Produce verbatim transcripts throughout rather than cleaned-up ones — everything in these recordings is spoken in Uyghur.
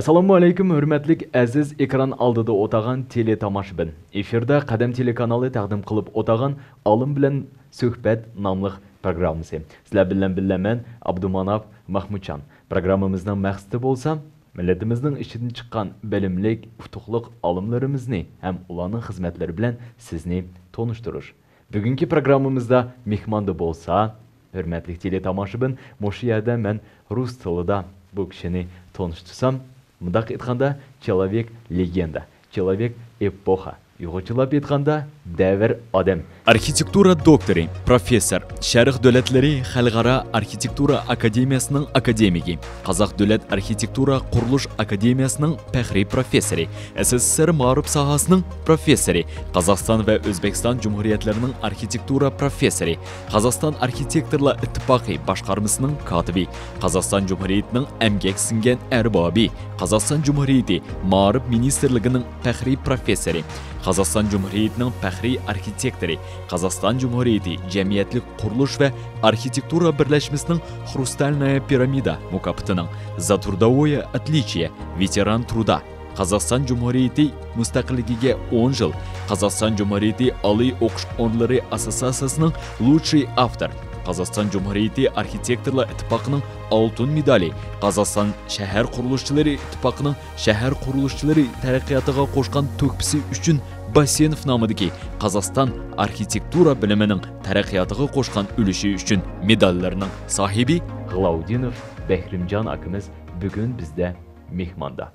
ئەسسالامۇ ئەلەيكۇم، ھۆرمەتلىك ئەزىز ئېكران ئالدىدا ئولتۇرغان تېلېتاماشىبىن. ئېفىردا قەدەم تېلېكانالى تەقدىم قىلىپ ئولتۇرغان ئالىم بىلەن سۆھبەت ناملىق پروگراممىسى. سىلەر بىلەن بىللە مەن، ئابدۇماناپ مەخمۇتجان. پروگراممىمىزنىڭ مەقسىتى بولسا، مىللىتىمىزنىڭ ئىچىدىن چىققان بىلىملىك، ئۇتۇقلۇق ئالىملىرىمىزنى ھەم ئۇلارنىڭ خىزمەتلىرى بىلەن سىزنى تونۇشتۇرۇش. بۈگۈنكى پروگراممىمىزدا مېھماندا بولسا، ھۆرمەتلىك تېلېتاماشىبىن، مۇشۇ يەردە مەن رۇس تىلىدا بۇ كىشىنى تونۇشتۇرسام، مۇنداق ئېيتقاندا، چېلوۋېك لېگېندا، چېلوۋېك ئېپوخا، ئۇيغۇرچىلاپ ئېيتقاندا، دەۋر ئادەم. ئارخىتېكتۇرا دوكتورى، پروفېسسور، شەرق دۆلەتلىرى خەلقئارا ئارخىتېكتۇرا ئاكادېمىيەسىنىڭ ئاكادېمىكى، قازاق دۆلەت ئارخىتېكتۇرا قۇرۇلۇش ئاكادېمىيەسىنىڭ پەخرىي پروفېسسورى، ئەس ئەس ئەس ئېر مائارىپ ساھەسىنىڭ پروفېسسورى، قازاقىستان ۋە ئۆزبېكىستان جۇمھۇرىيەتلىرىنىڭ ئارخىتېكتۇرا پروفېسسورى، قازاقىستان ئارخىتېكتورلار ئىتتىپاقى باشقارمىسىنىڭ كاتىپى، قازاقىستان جۇمھۇرىيىتىنىڭ ئەمگەك سىڭگەن ئەربابى، قازاقىستان جۇمھۇرىيىتى مائارىپ مىنىستىرلىكىنىڭ پەخرىي پروفېسسورى، قازاقىستان جۇمھۇرىيىتىنىڭ پەخرىي ئارخىتېكتورى، قازاقىستان جۇمھۇرىيىتى جەمئىيەتلىك قۇرۇلۇش ۋە ئارخىتېكتۇرا بىرلەشمىسىنىڭ خرۇستالنايا پىرامىدا مۇكاپاتىنىڭ، «За трудовое отличие», «Ветеран труда», قازاقىستان جۇمھۇرىيىتى مۇستەقىللىكىگە ئون يىل، قازاقىستان جۇمھۇرىيىتى ئالىي ئوقۇش ئورۇنلىرى ئاسسوتسىيىسىنىڭ «لۇچشىي ئاۋتور»، قازاقىستان جۇمھۇرىيىتى ئارخىتېكتورلار ئىتتىپاقىنىڭ ئالتۇن مېدالى، قازاقىستان شەھەر قۇرۇلۇشچىلىرى ئىتتىپاقىنىڭ شەھەر قۇرۇلۇشچىلىرى تەرەققىياتىغا قوشقان تۆھپىسى ئۈچۈن باسسېنوف نامىدىكى قازاقىستان ئارخىتېكتۇرا بىلىمىنىڭ تەرەققىياتىغا قوشقان ئۈلۈشى ئۈچۈن مېداللىرىنىڭ ساھىبى غىلاۋۇدىنوف بەھرىمجان ئاكىمىز بۈگۈن بىزدە مېھماندا.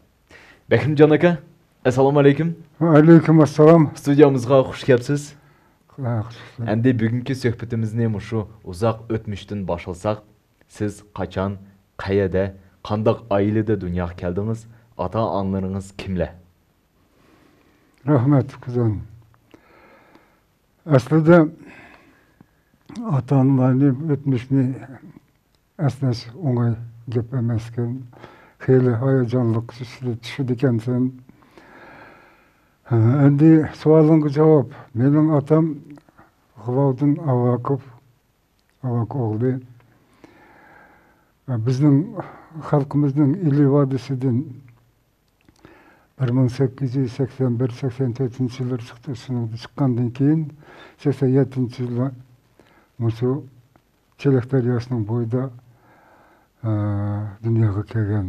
بەھرىمجان ئاكا، ئەسسالامۇ ئەلەيكۇم. ۋەئەلەيكۇم ئەسسالام. ستۇدىيەمىزغا خۇش كەپسىز. ۋە خۇش كەپسىز. ئەمدى بۈگۈنكى سۆھبىتىمىزنى مۇشۇ ئۇزاق ئۆتمۈشتىن باشلىساق، سىز قاچان، قەيەردە، قانداق ئائىلىدە دۇنياغا كەلدىڭىز؟ ئاتا-ئانىلىرىڭىز كىملەر؟ رەھمەت، قىزىم. ئەسلىدە ئاتا-ئانىلارنى، ئۆتمۈشنى ئەسلەش ئوڭاي گەپ ئەمەسكەن. خېلى ھاياجانلىق چۈشىدىكەنسەن. ھە، ئەمدى سوئالىڭغا جاۋاب. مېنىڭ ئاتام غىلاۋۇدىن ئاۋاكوف، ئاۋاك ئوغلى. بىزنىڭ خەلقىمىزنىڭ ئىلى ۋادىسىدىن بىر مىڭ سەككىز يۈز سەكسەن بىر، سەكسەن تۆتىنچى يىللىرى چىقتى. شۇنىڭدا چىققاندىن كېيىن، سەكسەن يەتتىنچى يىلى مۇشۇ چېلەك دەرياسىنىڭ بويىدا، ئە، دۇنياغا كەلگەن.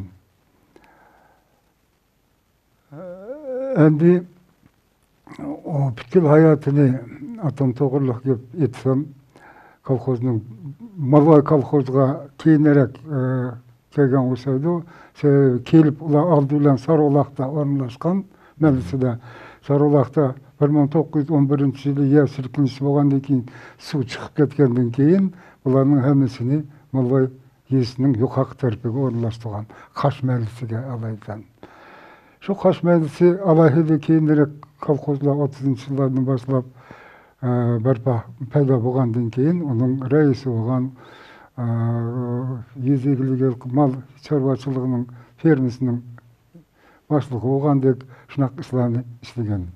ئەمدى ئۇ پۈتكۈل ھاياتىنى، ئاتام توغرىلىق گەپ ئېيتسام، كولخوزنىڭ، مالۋاي كولخوزغا كېيىنرەك، ئە، كەلگەن ئوخشايدۇ. سەۋەبى كېلىپ ئۇلار ئالدى بىلەن سارىبۇلاقتا ئورۇنلاشقان، مەلىسىدە. سارىبۇلاقتا بىر مىڭ توققۇز يۈز ئون بىرىنچى يىلى يەر سىلكىنىشى بولغاندىن كېيىن، سۇ چىقىپ كەتكەندىن كېيىن، بۇلارنىڭ ھەممىسىنى مالۋاي يېزىسىنىڭ يوقارقى تەرىپىگە ئورۇنلاشتۇرغان، قاش مەھەللىسىگە ئالايىتەن. شۇ قاش مەھەللىسى ئالاھىدە كېيىنرەك كولخوزلار ئوتتۇزىنچى يىللاردىن باشلاپ، ئە، بەرپا، پەيدا بولغاندىن كېيىن ئۇنىڭ رەئىسى بولغان، ئە، يېزا ئىگىلىكى مال چارۋىچىلىقىنىڭ فېرمىسىنىڭ باشلىقى بولغاندەك شۇنداق ئىشلارنى ئىشلىگەن.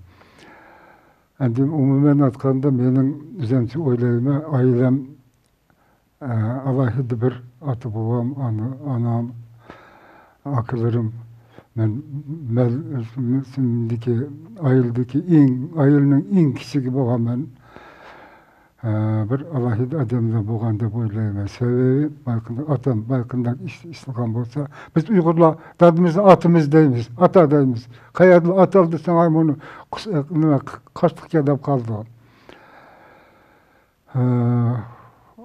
ئەمدى ئومۇمەن ئېيتقاندا مېنىڭ ئۆزۈمچە ئويلايمەن، ئائىلەم ئە، ئالاھىدە بىر ئاتا-بوۋام، ئانا-، ئانام، ئاكىلىرىم، مەن، مەن ئۆزۈمدىكى ئائىلىدىكى ئەڭ، ئائىلىنىڭ ئەڭ كىچىكى بولغان مەن. ئە، بىر ئالاھىدە ئادەملەر بولغان دەپ ئويلايمەن. سەۋەبى، بايقىنداق، ئاتام بايقىنداق ئىش، ئىشلىغان بولسا، بىز ئۇيغۇرلار دادىمىزنى ئاتىمىز دەيمىز، ئاتا دەيمىز. قەيەردىن ئاتالدى دېسەڭ، ئاي، مۇنى قۇس-، نېمە، قاشلىقكەن دەپ قالىدۇ.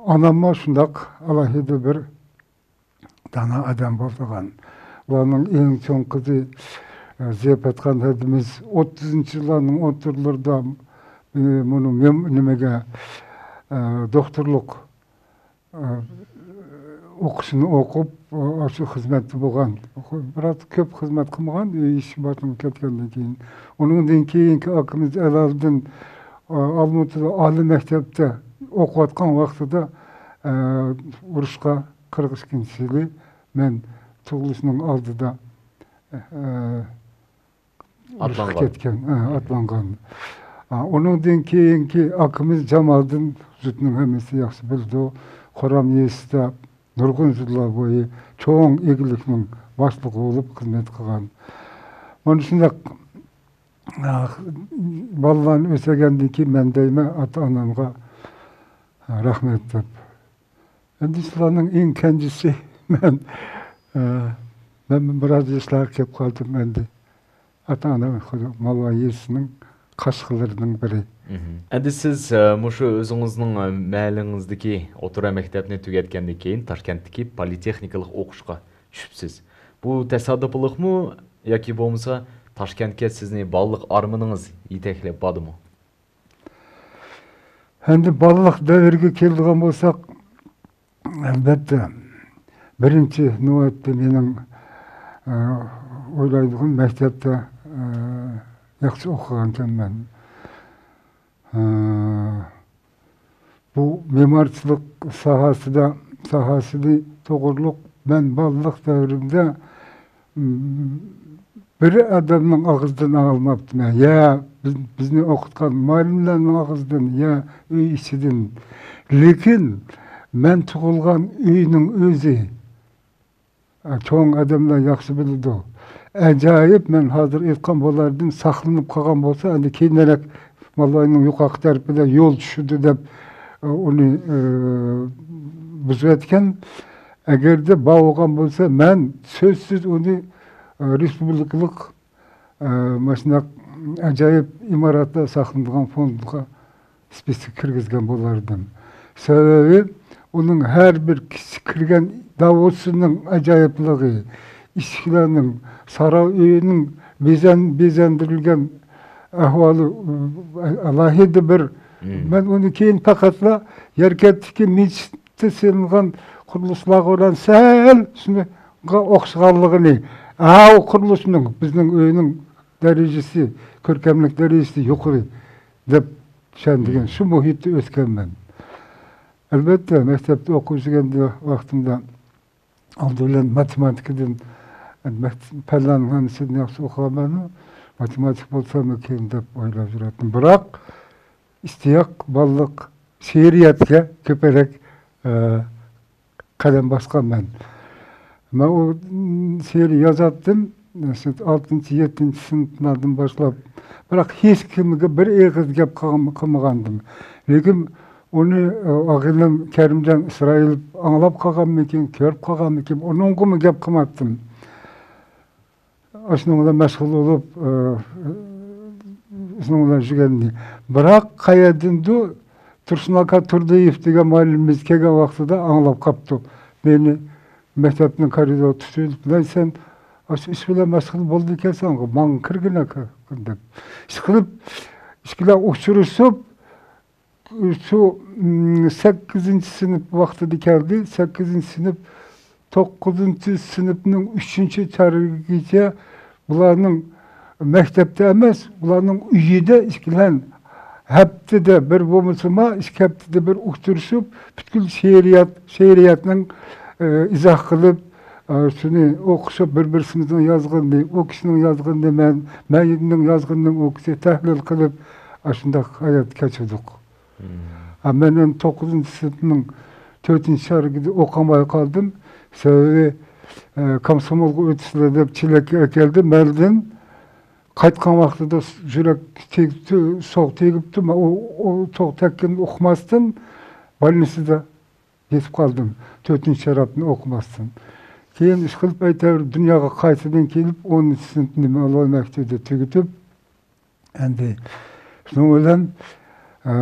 ئاناممۇ شۇنداق ئالاھىدە بىر دانا ئادەم بولغان. ئۇلارنىڭ ئەڭ چوڭ قىزى، زىياپەتخان ھەدىمىز ئوتتۇزىنچى يىللارنىڭ ئوتتۇرىلىرىدا، مۇنۇ مېم-، نېمىگە، دوختۇرلۇق ئوقۇشىنى ئوقۇپ، شۇ خىزمەتتە بولغان. بىراز كۆپ خىزمەت قىلمىغان، ئۆي ئىشى باشلىنىپ كەتكەندىن كېيىن. ئۇنىڭدىن كېيىنكى ئاكىمىز ئەلالىدىن، ئالمۇتىدا ئالىي مەكتەپتە ئوقۇۋاتقان ۋاقتىدا، ئۇرۇشقا قىرىق ئىككىنچى يىلى مەن تۇغۇلۇشنىڭ ئالدىدا، ئۇرۇشقا ئاتلانغان. كەتكەن، ھە، ئاتلانغان. ھە، ئۇنىڭدىن كېيىنكى ئاكىمىز جامالىدىن، يۇرتنىڭ ھەممىسى ياخشى بىلىدۇ. خورام يېزىسىدا نۇرغۇن يىللار بويى چوڭ ئىگىلىكنىڭ باشلىقى بولۇپ خىزمەت قىلغان. مانا شۇنداق، ئە، بالىلارنى ئۆستۈرگەندىن كېيىن مەن دەيمەن، ئاتا-ئانامغا، ئە، رەھمەت دەپ. ئەمدى شۇلارنىڭ ئەڭ كەنجىسى مەن، ئە، مەن بىراز ياشلارغا كېلىپ قالدىم ئەمدى. ئاتا-ئانا مالۋا يېزىسىنىڭ قاشقىلىرىنىڭ بىرى. مھم. ئەمدى سىز، ئە، مۇشۇ ئۆزىڭىزنىڭ، ئە، مەھەللىڭىزدىكى ئوتتۇرا مەكتەپنى تۈگەتكەندىن كېيىن تاشكەنتتىكى پولىتېخنىكىلىق ئوقۇشقا چۈشۈپسىز. بۇ تاسادىپلىقمۇ ياكى بولمىسا تاشكەنتكە سىزنى بالىلىق ئارمىنىڭىز يېتەكلەپ باردىمۇ؟ ئەمدى بالىلىق دەۋرگە كېلىدىغان بولساق، ئەلۋەتتە، بىرىنچى نۆۋەتتە مېنىڭ، ئە، ئويلايدىغىنىم مەكتەپتە، ئە، ياخشى ئوقۇغانكەنمەن. ئە، بۇ مېمارچىلىق ساھەسىدە، ساھەسىدە توغرۇلۇق مەن بالىلىق دەۋرىمدە، م، بىر ئادەمنىڭ ئاغزىدىن ئاڭلىماپتىمەن. يا بىز، بىزنى ئوقۇتقان مۇئەللىملەرنىڭ ئاغزىدىن، يا ئۆي ئىچىدىن. لېكىن مەن تۇغۇلغان ئۆينىڭ ئۆزى، چوڭ ئادەملەر ياخشى بىلىدۇ. ئەجايىپ، مەن ھازىر ئېيتقان بۇلاردىن ساقلىنىپ قالغان بولسا، ئەمدى كېيىنرەك مالۋاينىڭ يۇقىرىقى تەرىپىدە يول چۈشىدۇ دەپ، ئۇنى، ئە، بۇزۇۋەتكەن. ئەگەردە بار بولغان بولسا، مەن سۆزسىز ئۇنى، ئە، رېسپۇبلىكىلىق، ئە، مۇشۇنداق ئاجايىپ ئىمارەتلەر ساقلىنىدىغان فوندقا، سپىسكا كىرگۈزگەن بولار ئىدىم. سەۋەبى، ئۇنىڭ ھەر بىر كىشى كىرگەن داۋۇسىنىڭ ئاجايىپلىقى، ئىشىكلەرنىڭ، ساراي ئۆيىنىڭ بېزەن-، بېزەندۈرۈلگەن ئەھۋالى، ئە-، ئالاھىدە بىر. مم. مەن ئۇنى كېيىن پەقەتلا يەركەنتتىكى مىچ سېلىنغان قۇرۇلۇشلارغا بىلەن سەل شۇنىڭغا ئوخشىغانلىقىنى، ئاۋۇ قۇرۇلۇشنىڭ، بىزنىڭ ئۆينىڭ دەرىجىسى، كۆركەملىك دەرىجىسى يۇقىرى دەپ چۈشەندىم. مم. شۇ مۇھىتتا ئۆسكەنمەن. ئەلۋەتتە، مەكتەپتە ئوقۇۋاتقان ۋاقتىمدا ئالدى بىلەن ماتېماتىكىدىن، مەكتەپ پەنلەرنىڭ ھەممىسىدىن ياخشى ئوقۇغانمەنمۇ، ماتېماتىك بولساممىكىن دەپ ئويلاپ يۈرەتتىم. بىراق، ئىشتىياق بالىلىق شېئىرىيەتكە كۆپرەك، ئە، قەدەم باسقانمەن. مەن ئۇ، م، شېئىر يازاتتىم، ئالتىنچى، يەتتىنچى سىنىپلاردىن باشلاپ. بىراق ھېچكىمگە بىر ئېغىز گەپ قىلغان-، قىلمىغانىدىم. لېكىن ئۇنى، ئە، ئاغىنەم كەرىمجان ئىسرائىل ئاڭلاپ قالغانمىكىن، كۆرۈپ قالغانمىكىن، ئۇنىڭغىمۇ گەپ قىلماپتىم. ئاشۇنىڭ بىلەن مەشغۇل بولۇپ، ئە، شۇنىڭ بىلەن يۈرگەنىدى. بىراق قەيەردىندۇ تۇرسۇن ئاكا تۇردىيېف دېگەن مۇئەللىمىمىز كەلگەن ۋاقتىدا ئاڭلاپ قاپتۇ. مېنى مەكتەپنىڭ كارىدورىدا تۇتۇۋېلىپ، «ۋەي، سەن ئاشۇ ئىش بىلەن مەشغۇل بولىدىكەنسەنغۇ، ماڭا كىرگىن ئاكا» دەپ. ئىشقىلىپ، ئىككىلەر ئۇچرىشىپ، شۇ، م، سەككىزىنچى سىنىپ ۋاقتىدا كەلدى. سەككىزىنچى سىنىپ، توققۇزىنچى سىنىپنىڭ ئۈچىنچى تارىخىغىچە بۇلارنىڭ مەكتەپتە ئەمەس، ئۇلارنىڭ ئۆيىدە ئىككىلەن ھەپتىدە بىر بولمىسىمۇ، ئىككى ھەپتىدە بىر ئۇچرىشىپ، پۈتكۈل شېئىرىيەت، شېئىرىيەتنىڭ، ئە، ئىزاھ قىلىپ، ئە، شۇنى ئوقۇشۇپ، بىر-بىرسىمىزنىڭ يازغىنىنى، ئۇ كىشىنىڭ يازغىنىنى مەن، مەننىڭ يازغىنىنى ئۇ كىشى تەھلىل قىلىپ، ئاشۇنداق ھايات كەچۈردۇق. مم. ھە، مەن ئەمدى توققۇزىنچى سىنىپنىڭ تۆتىنچى تارىخىدا ئوقۇماي قالدىم. سەۋەبى، ئە، كومسومولغا ئۆتىسىلەر دەپ چېلەككە ئەكەلدى. مەندىن قايتقان ۋاقتىدا يۈرەك تېگىپتۇ، سوغ تېگىپتۇ. مەن ئۇ، ئۇ سوغ تەگكىنىنى ئۇقماستىن، بولنىسىدا يېتىپ قالدىم. تۆتىنچى شەرەپنى ئوقۇماستىن. كېيىن ئىشقىلىپ ئەيتەۋېرىپ، دۇنياغا قايتىدىن كېلىپ، ئونىنچى سىنىپنى مەلۇم مەكتەپتە تۈگىتىپ، ئەمدى شۇنىڭ بىلەن، ئە،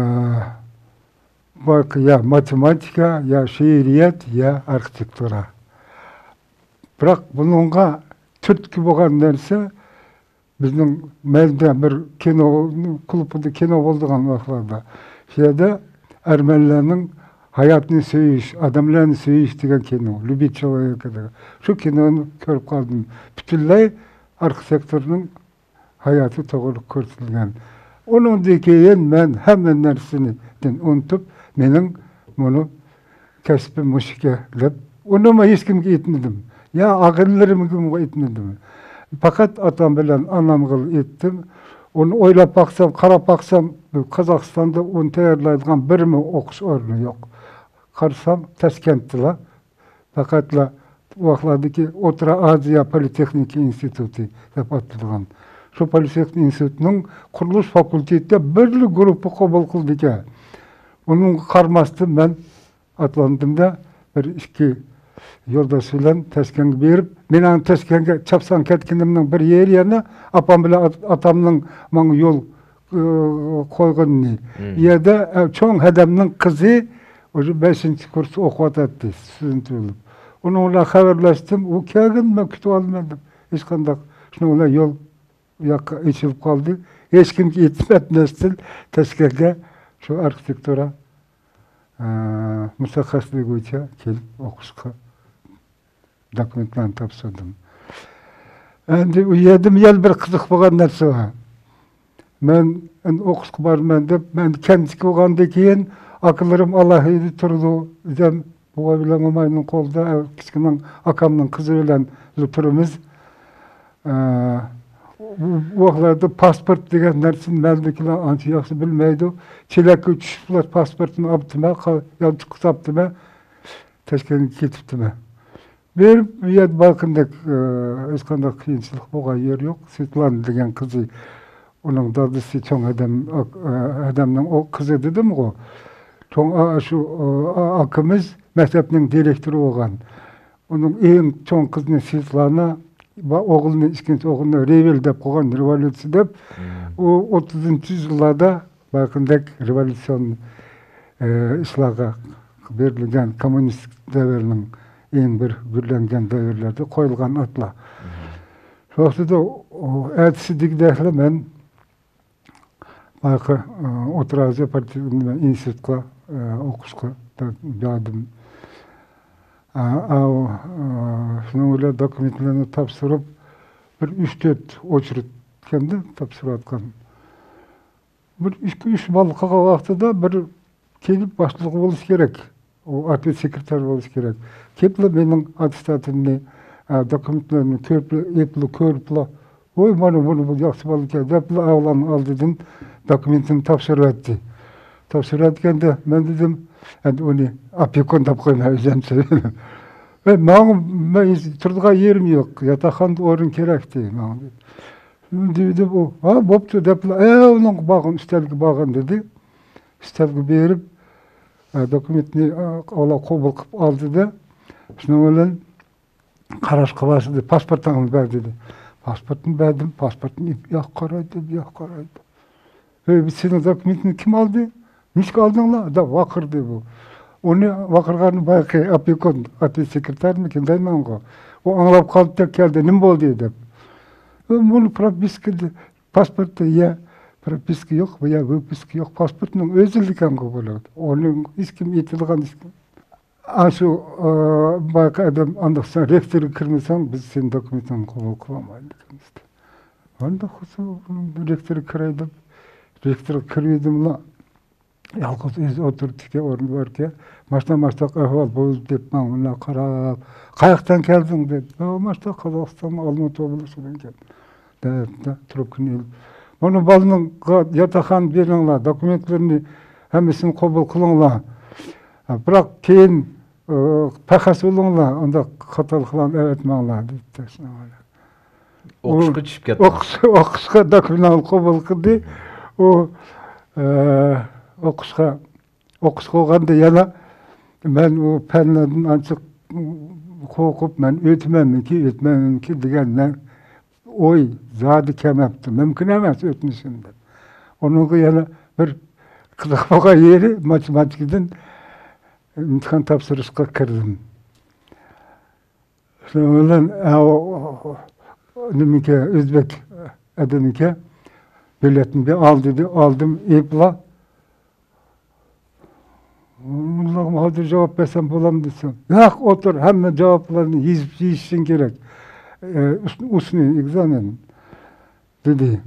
باقى يا ماتېماتىكا، يا شېئىرىيەت، يا ئارخىتېكتۇرا. بىراق بۇنىڭغا تۈرتكە بولغان نەرسە، بىزنىڭ مەھەللىدە بىر كىنو كۇلۇبىدا كىنو بولىدىغان ۋاقىتلاردا، شۇ يەردە ئەرمەنلەرنىڭ ھاياتنى سۆيۈش، ئادەملەرنى سۆيۈش دېگەن كىنو، «Любить человека» دېگەن. شۇ كىنونى كۆرۈپ قالدىم. پۈتۈنلەي ئارخىتېكتورنىڭ ھاياتى توغرىلىق كۆرسىتىلگەن. ئۇنىڭدىن كېيىن مەن ھەممە نەرسىنى ئۇنتۇپ، مېنىڭ مۇنۇ كەسپىم مۇشۇكەن دەپ، ئۇنىمۇ ھېچكىمگە ئېيتمىدىم. يا ئاغىنىلىرىمگىمۇ ئېيتمىدىم. پەقەت ئاتام بىلەن ئانامغىلا ئېيتتىم. ئۇنى ئويلاپ باقسام، قاراپ باقسام، بۇ قازاقىستاندا ئۇنى تەييارلايدىغان بىرمۇ ئوقۇش ئورنى يوق. قارىسام، تاشكەنتتىلا. پەقەتلا ۋاقىتلاردىكى ئوتتۇرا ئازىيا پولىتېخنىكا ئىنستىتۇتى دەپ ئاتىلىدىغان شۇ پولىتېخنىكا ئىنستىتۇتىنىڭ قۇرۇلۇش فاكۇلتېتىدا بىرلا گۇرۇپپا قوبۇل قىلىدىكەن. ئۇنىڭغا قارىماستىن، مەن ئاتلاندىم-دە، بىر ئىككى يولداش بىلەن تاشكەنتكە بېرىپ، مېنىڭ تاشكەنتكە چاپسان كەتكىنىمنىڭ بىر يېرى يەنە ئاپام بىلەن ئات-، ئاتامنىڭ ماڭا يول، ئى، قويغىنىنى. مم. ئۇ يەردە، ئە، چوڭ ھەدەمنىڭ قىزى ئۇشۇ بەشىنچى كۇرستا ئوقۇۋاتاتتى، ستۇدېنت بولۇپ. ئۇنىڭ بىلەن خەۋەرلەشتىم. ئۇ كەلگىنىنى مەن كۈتۈۋالىمەن دەپ، ھېچقانداق شۇنىڭ بىلەن يول ئۇ ياققا ئېچىلىپ قالدى. ھېچكىمگە ئېيتمەتمەستىن تاشكەنتكە شۇ ئارخىتېكتۇرا، ئە، مۇتەخەسسىسلىكى بويىچە كېلىپ ئوقۇشقا دوكۇمېنتلارنى تاپشۇردۇم. ئەمدى ئۇ يەردىمۇ يەنە بىر قىزىق بولغان نەرسە بار. مەن ئەمدى ئوقۇشقا بارىمەن دەپ، مەن كەنتتىكى بولغاندىن كېيىن ئاكىلىرىم ئالاھىدە تۇرىدۇ. ئۆزۈم بوۋاي بىلەن موماينىڭ قولىدا، كىچىكىنىڭ، ئاكامنىڭ قىزى بىلەن تۇرىمىز. ئە، بۇ، بۇ ۋاقىتلاردا پاسپورت دېگەن نەرسىنى مەندىكىلەر ئانچە ياخشى بىلمەيدۇ. چېلەككە چۈشۈپلا پاسپورتنى ئاپتىمەن، قا-، يانچۇققا ساپتىمەن، تاشكەنتكە كېتىپتىمەن. بېرىپ، بۇ يەردە بارغىنىدەك، ئە، ھېچقانداق قىيىنچىلىق بولغان يېرى يوق. سۋېتلانا دېگەن قىزى، ئۇنىڭ دادىسى چوڭ ھەدەم، ئاك-، ئە، ھەدەمنىڭ ئۇ قىزى دېدىمغۇ. چوڭ، ئا، شۇ، ئا، ئا-، ئاكىمىز مەكتەپنىڭ دىرېكتورى بولغان. ئۇنىڭ ئەڭ چوڭ قىزىنى سۋېتلانا، ۋە ئوغلىنى، ئىككىنچى ئوغلىنى رېۋىل دەپ قويغان، رېۋوليۇتسىيە دەپ. مم. ئۇ ئوتتۇزىنچى يىللاردا بايقىندەك رېۋوليۇتسىيون، ئى، ئىشلارغا بېرىلگەن، كوممۇنىستىك دەۋرنىڭ ئەڭ بىر گۈللەنگەن دەۋرلىرىدە قويۇلغان ئاتلار. مم. شۇ ۋاقتىدا ئۇ ئەتىسى دېگۈدەكلا مەن بايىقى، ئى، ئوتتۇرا ئازىيا پولىتېخنىك ئىنستىتۇتقا، ئى، ئوقۇشقا بەردىم. ئا، ئاۋۇ، ئى، شۇنىڭ بىلەن دوكۇمېنتلارنى تاپشۇرۇپ، بىر ئۈچ تۆت ئوچېرېد ئىكەندە تاپشۇرۇۋاتقان. بىر ئىككى، ئۈچ بال قىلغان ۋاقتىدا بىر كېلىپ باشلىق بولۇشى كېرەك. ئۇ ئارتېل سېكرېتار بولۇشى كېرەك. كېلىپلا مېنىڭ ئاتتېستاتىمنى، ئە، دوكۇمېنتلىرىمنى كۆرۈپلا، ئېلىپلا، كۆرۈپلا، ۋوي، مانا، مانا، بۇ ياخشى بالىكەن، دەپلا ئاۋۇلارنىڭ ئالدىدىن دوكۇمېنتىنى تاپشۇرۇۋەتتى. تاپشۇرۇۋەتكەندە مەن دېدىم، ئەمدى ئۇنى ئاپېكون دەپ قويماي ئۆزۈم سۆزلىدىم. ۋە ماڭا، مەن تۇرىدىغان يېرىم يوق، ياتاقخانىدا ئورۇن كېرەكتى ماڭا. دېدىم، ئۇ، ھە، بوپتۇ، دەپلا، ئە، ئۇنىڭغا بارغىن، ئۈستەلگە بارغىن، دېدى. ئۈستەلگە بېرىپ، ئە، دوكۇمېنتنى، ئە، ئالا قوبۇل قىلىپ ئالدى-دە، شۇنىڭ بىلەن قاراشقا باشلىدى. پاسپورتىڭنى بەر، دېدى. پاسپورتنى بەردىم، پاسپورتنى ئېلىپ، ياق قارايدۇ، ياق قارايدۇ. ھەي، بۇ سېنىڭ دوكۇمېنتىڭنى كىم ئالدى؟ نېچىگە ئالدىڭلار؟ دەپ ۋارقىرىدى بۇ. ئۇنى ۋارقىرىغاننى بايىقى ئاپېكون، ئاتېل سېكرېتارمىكىن دەيمەنغۇ. ئۇ ئاڭلاپ قالدى-دە، كەلدى، نېمە بولدى دەپ. ئۇ، بۇنى پروپىسكا، پاسپورتتا يا پروپىسكا يوق، يا ۋىپىسكا يوق، پاسپورتنىڭ ئۆزىدىكەنغۇ بۇلار. ئۇنى ھېچكىم ئېيتىدىغان ھېچكىم. ئاشۇ، ئا، بايىقى ئادەم، ئانداق سەن رېكتورغا كىرمىسەڭ، بىز سېنىڭ دوكۇمېنتىڭنى قوبۇل قىلالمايمىز دېدى. ئانداق بولسا رېكتورغا كىرەي دەپ، رېكتورغا كىرىۋىدىملا، يالغۇز ئۆزى ئولتۇرۇپتىكەن، ئورنى باركەن. ماشۇنداق، ماشۇنداق ئەھۋال بولدى دەپ، ماڭا مۇنداق قاراپ، قاياقتىن كەلدىڭ دەپ، ماشۇنداق قازاقىستان ئالمۇتا ئوبلاستىدىن كەلدىم. دەپ، تۇرۇپكىنى ئېلىپ، مانا بالىنىڭغا ياتاقخانا بېرىڭلار، دوكۇمېنتلىرىنى ھەممىسىنى قوبۇل قىلىڭلار. بىراق كېيىن، ئى، پەخەس بولۇڭلار، ئۇنداق خاتالىقلارنى ئەۋەتمەڭلار، دېدى. ئوقۇشقا چۈشۈپ كەتتىڭىز. ئوقۇش، ئوقۇشقا دوكۇمېنتلارنى قوبۇل قىلدى. ئۇ، ئى، ئوقۇشقا، ئوقۇشقا بولغاندا يەنە مەن ئۇ پەنلەردىن ئانچە قورقۇپ، مەن ئۆتىمەنمىكىن، ئۆتمەيمەنمىكىن دېگەن ئوي زادى كەلمەپتۇ. مۇمكىن ئەمەس ئۆتمىسۇن دەپ. ئۇنىڭغا يەنە بىر قىزىق بولغان يېرى، ماتېماتىكىدىن ئىمتىھان تاپشۇرۇشقا كىردىم. شۇنىڭ بىلەن، ئە، ئۇ، ئۇ، نېمىكە، ئۆزبېك ئادىمىكە، بېلەتنى بىر ئال دېدى، ئالدىم، ئېلىپلا، مۇنداق ھازىر جاۋاب بەرسەم بولامدۇ دېسەم، ياق، ئولتۇر، ھەممە جاۋابلارنى يېزىپ، يېزىشىڭ كېرەك. ئە، ئۇس-، ئۇسنى ئېگزامېن، دېدى.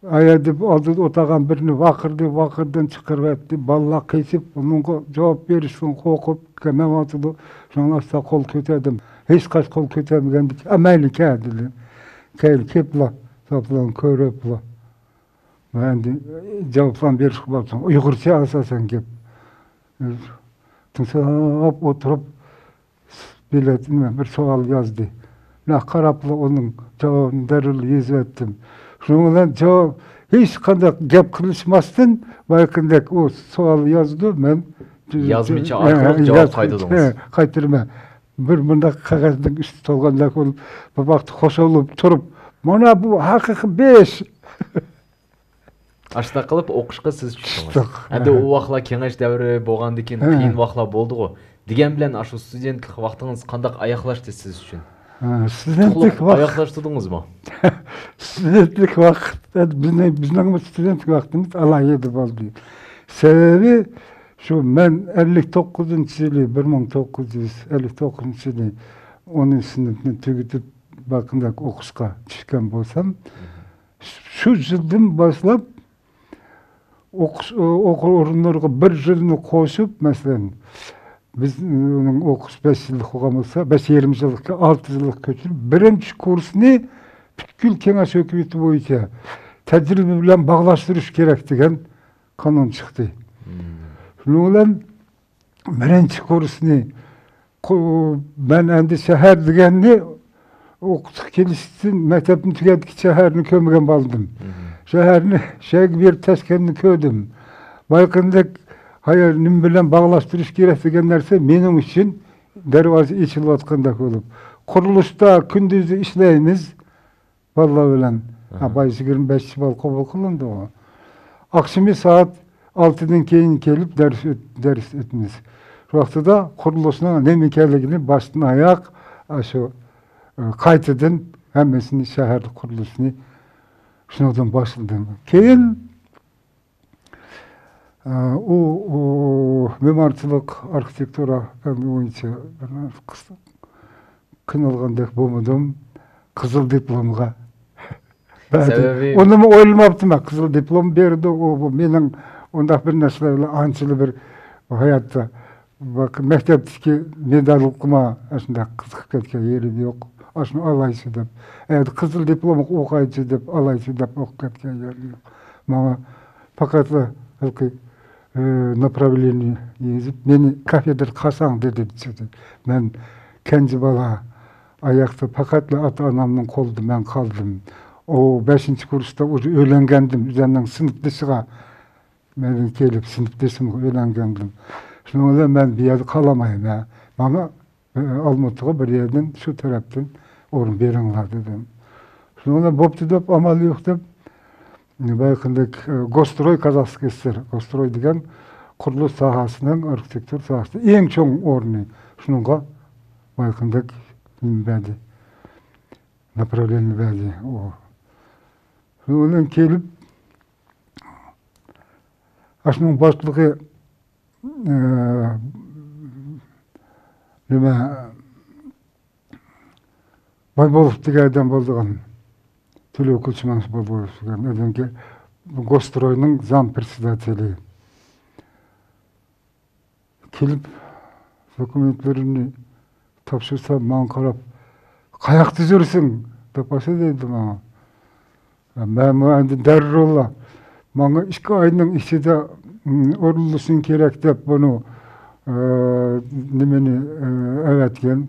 ئايەردە ئالدىدا ئولتۇرغان بىرنى ۋارقىرىدى، ۋارقىرىدىن چىقىرىۋەتتى. بالىلار قېچىپ، ئۇنىڭغا جاۋاب بېرىشتىن قورقۇپ كەلمەيۋاتىدۇ. شۇڭلاشقا قول كۆتەردىم. ھېچقاچ قول كۆتەرمىگەندىكىن، ئە، مەيلى، كەل، دېدى. كەينى كېلىپلا، زاپلارنى كۆرۈپلا. مەن ئەمدى جاۋابلارنى بېرىشكە بولسۇن. ئۇيغۇرچە ئاساسەن گەپ. تىڭشاپ ئولتۇرۇپ، بېلەت، نېمە، بىر سوئال يازدى. مەن قاراپلا ئۇنىڭ جاۋابىنى دەررۇل يېزىۋەتتىم. شۇنىڭ بىلەن جاۋاب، ھېچقانداق گەپ قىلىشماستىن، بايىقىندەك ئۇ سوئال يازدى، مەن يازمىچە ئارقىلىق جاۋاب قايتۇردىڭىز. قايتۇرىمەن. بىر مۇنداق قەغەزنىڭ ئۈستى تولغاندەك بولۇپ، بىر ۋاقىت خوش بولۇپ تۇرۇپ، مانا بۇ ھەقىقىي بىر ئىش. ئاشۇنداق قىلىپ ئوقۇشقا سىز چۈشتىڭىز. چۈشتۇق. ئەمدى ئۇ ۋاقىتلار كېڭەش دەۋرى بولغاندىكىن، ھە، قىيىن ۋاقىتلار بولدىغۇ. دېگەن بىلەن ئاشۇ ستۇدېنتلىق ۋاقتىڭىز قانداق ئاياغلاشتى سىز ئۈچۈن؟ ھە، ستۇدېنتلىق تۇتۇق ۋاقىت. ئاياغلاشتۇردىڭىزمۇ؟ ستۇدېنتلىك ۋاقىت، بىزنىڭ، بىزنىڭ ستۇدېنتلىك ۋاقتىمىز ئالاھىدە بولدى. سەۋەبى شۇ، مەن ئەللىك توققۇزىنچى يىلى، بىر مىڭ توققۇز يۈز ئەللىك توققۇزىنچى يىلى ئونىنچى سىنىپنى تۈگىتىپ، باقىنداق ئوقۇشقا چۈشكەن بولسام، شۇ يىلدىن باشلاپ ئوقۇش، ئوقۇش ئورۇنلىرىغا بىر يىلنى قوشۇپ، مەسىلەن، بىز ئۇنىڭ ئوقۇش بەش يىللىق بولغان بولسا، بەش يېرىم يىللىققا ئالتە يىللىق كۆچۈرۈپ، بىرىنچى كۇرسنى پۈتكۈل كېڭەش ھۆكۈمىتى بويىچە تەجرىبە بىلەن باغلاشتۇرۇش كېرەك دېگەن قانۇن چىقتى. شۇنىڭ بىلەن بىرىنچى كۇرسنى قۇ-، مەن ئەمدى شەھەر دېگەننى ئوقۇتقا كېلىشتىن، مەكتەپنى تۈگەتكىچە شەھەرنى كۆرمىگەن بالىدىم. شەھەرنى، شەھەرگە بېرىپ تەشكەننى كۆردۈم. بايىقىندەك ھايا-، نېمە بىلەن باغلاشتۇرۇش كېرەك دېگەن نەرسە مېنىڭ ئۈچۈن دەرۋازا ئېچىلىۋاتقاندەك بولۇپ. قۇرۇلۇشتا كۈندۈزى ئىشلەيمىز. بالىلار بىلەن. ھە، بايا يىگىرمە بەش بالا قوبۇل قىلىندىغۇ. ئاخشىمى سائەت ئالتىدىن كېيىن كېلىپ دەرس ئۆت-، دەرس ئۆتىمىز. شۇ ۋاقتىدا قۇرۇلۇشنىڭ نېمە ئىكەنلىكىنى باشتىن ئاياق، ئاشۇ، ئە، قايتىدىن ھەممىسىنى، شەھەر قۇرۇلۇشىنى شۇنىڭدىن باشلىدىم. كېيىن ئۇ، ئۇ مېمارچىلىق، ئارخىتېكتۇرا پەنى بويىچە بىر قىس-، قىينالغاندەك بولمىدىم. قىزىل دىپلومغا بەردى. سەۋەبى؟ ئۇنىمۇ ئويلىماپتىمەن. قىزىل دىپلوم بەردى. ئۇ، بۇ مېنىڭ ئۇنداق بىر نەرسىلەر بىلەن ئانچىلا بىر ھاياتتا، باق، مەكتەپتىكى مېدالغىمۇ ئاشۇنداق قىزىقىپ كەتكەن يېرىم يوق. ئاشۇنى ئالايچۇ دەپ. ئەگەر قىزىل دىپلومغا ئوقۇيچۇ دەپ، ئالايچۇ دەپ ئوقۇپ كەتكەن يېرىم يوق. ماڭا پەقەتلا ھېلىقى، ئى، ناپراۋلېنىيە يېزىپ، مېنى كافېدرا قالساڭ دېدى. مەن كەنجى بالا، ئاياقتا پەقەتلا ئاتا-ئانامنىڭ قولىدا مەن قالدىم. ئۇ بەشىنچى كۇرستا ئۆزى ئۆيلەنگەنىدىم، ئۆزۈمنىڭ سىنىپدىشىغا، مەندىن كېلىپ سىنىپدىشىمغا ئۆيلەنگەنىدىم. شۇنىڭ بىلەن مەن بۇ يەردە قالالمايمەن. ماڭا ئالمۇتىغا بىر يەردىن، شۇ تەرەپتىن ئورۇن بېرىڭلار دېدىم. شۇنىڭ بىلەن بوپتۇ دەپ، ئامال يوق دەپ، بايىقىندەك، ئە، گوستروي كازاخسكىي س س ر، گوستروي دېگەن قۇرۇلۇش ساھەسىنىڭ، ئارخىتېكتۇرا ساھەسىنىڭ ئەڭ چوڭ ئورنى. شۇنىڭغا بايىقىندەك نېمە بەردى، ناپراۋلېنىيە بەردى ئۇ. شۇنىڭ بىلەن كېلىپ، ئاشۇنىڭ باشلىقى، ئە، نېمە، بايبولۇت دېگەن ئادەم بولىدىغان، تۆلۆ كوچىمەن بايبولۇت دېگەن ئادەمگە، گوستروينىڭ زام پىرېدسېداتېلى كېلىپ، دوكۇمېنتلىرىمنى تاپشۇرسام، ماڭا قاراپ، «قاياقتا يۈرسەڭ؟» دەپ باشلىدى ماڭا. مەنمۇ ئەمدى دەررۇللا، ماڭا ئىككى ئاينىڭ ئىچىدە، م، ئورۇنلىشىڭ كېرەك دەپ بۇنى، ئە، نېمىنى، ئە، ئەۋەتكەن.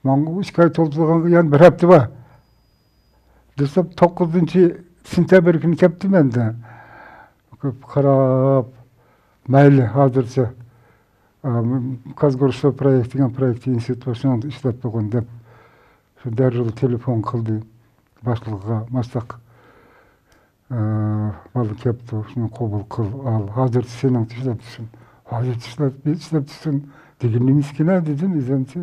ماڭا ئىككى ئاي تولدۇرغانغا يەنە بىر ھەپتە بار. دېسەم، توققۇزىنچى سېنتەبىر كۈنى كەپتىمەن-دە. قاراپ، مەيلى، ھازىرچە، ئە، كازگورسو پرويېكت دېگەن پرويېكت ئىنستىتۇت شۇنىڭدا ئىشلەپ تۇرغان دەپ، شۇ دەررۇل تېلېفون قىلدى باشلىقىغا، ماستاق، ئە، بالا كەپتۇ، شۇنى قوبۇل قىل، ئال، ھازىرچە سېنىڭ ئىشلەپ تۇرسۇن. ھازىرچە ئىشلەپ، ئىشلەپ تۇرسۇن دېگىنى مىسكىنە دېدىم ئۆزۈمچە.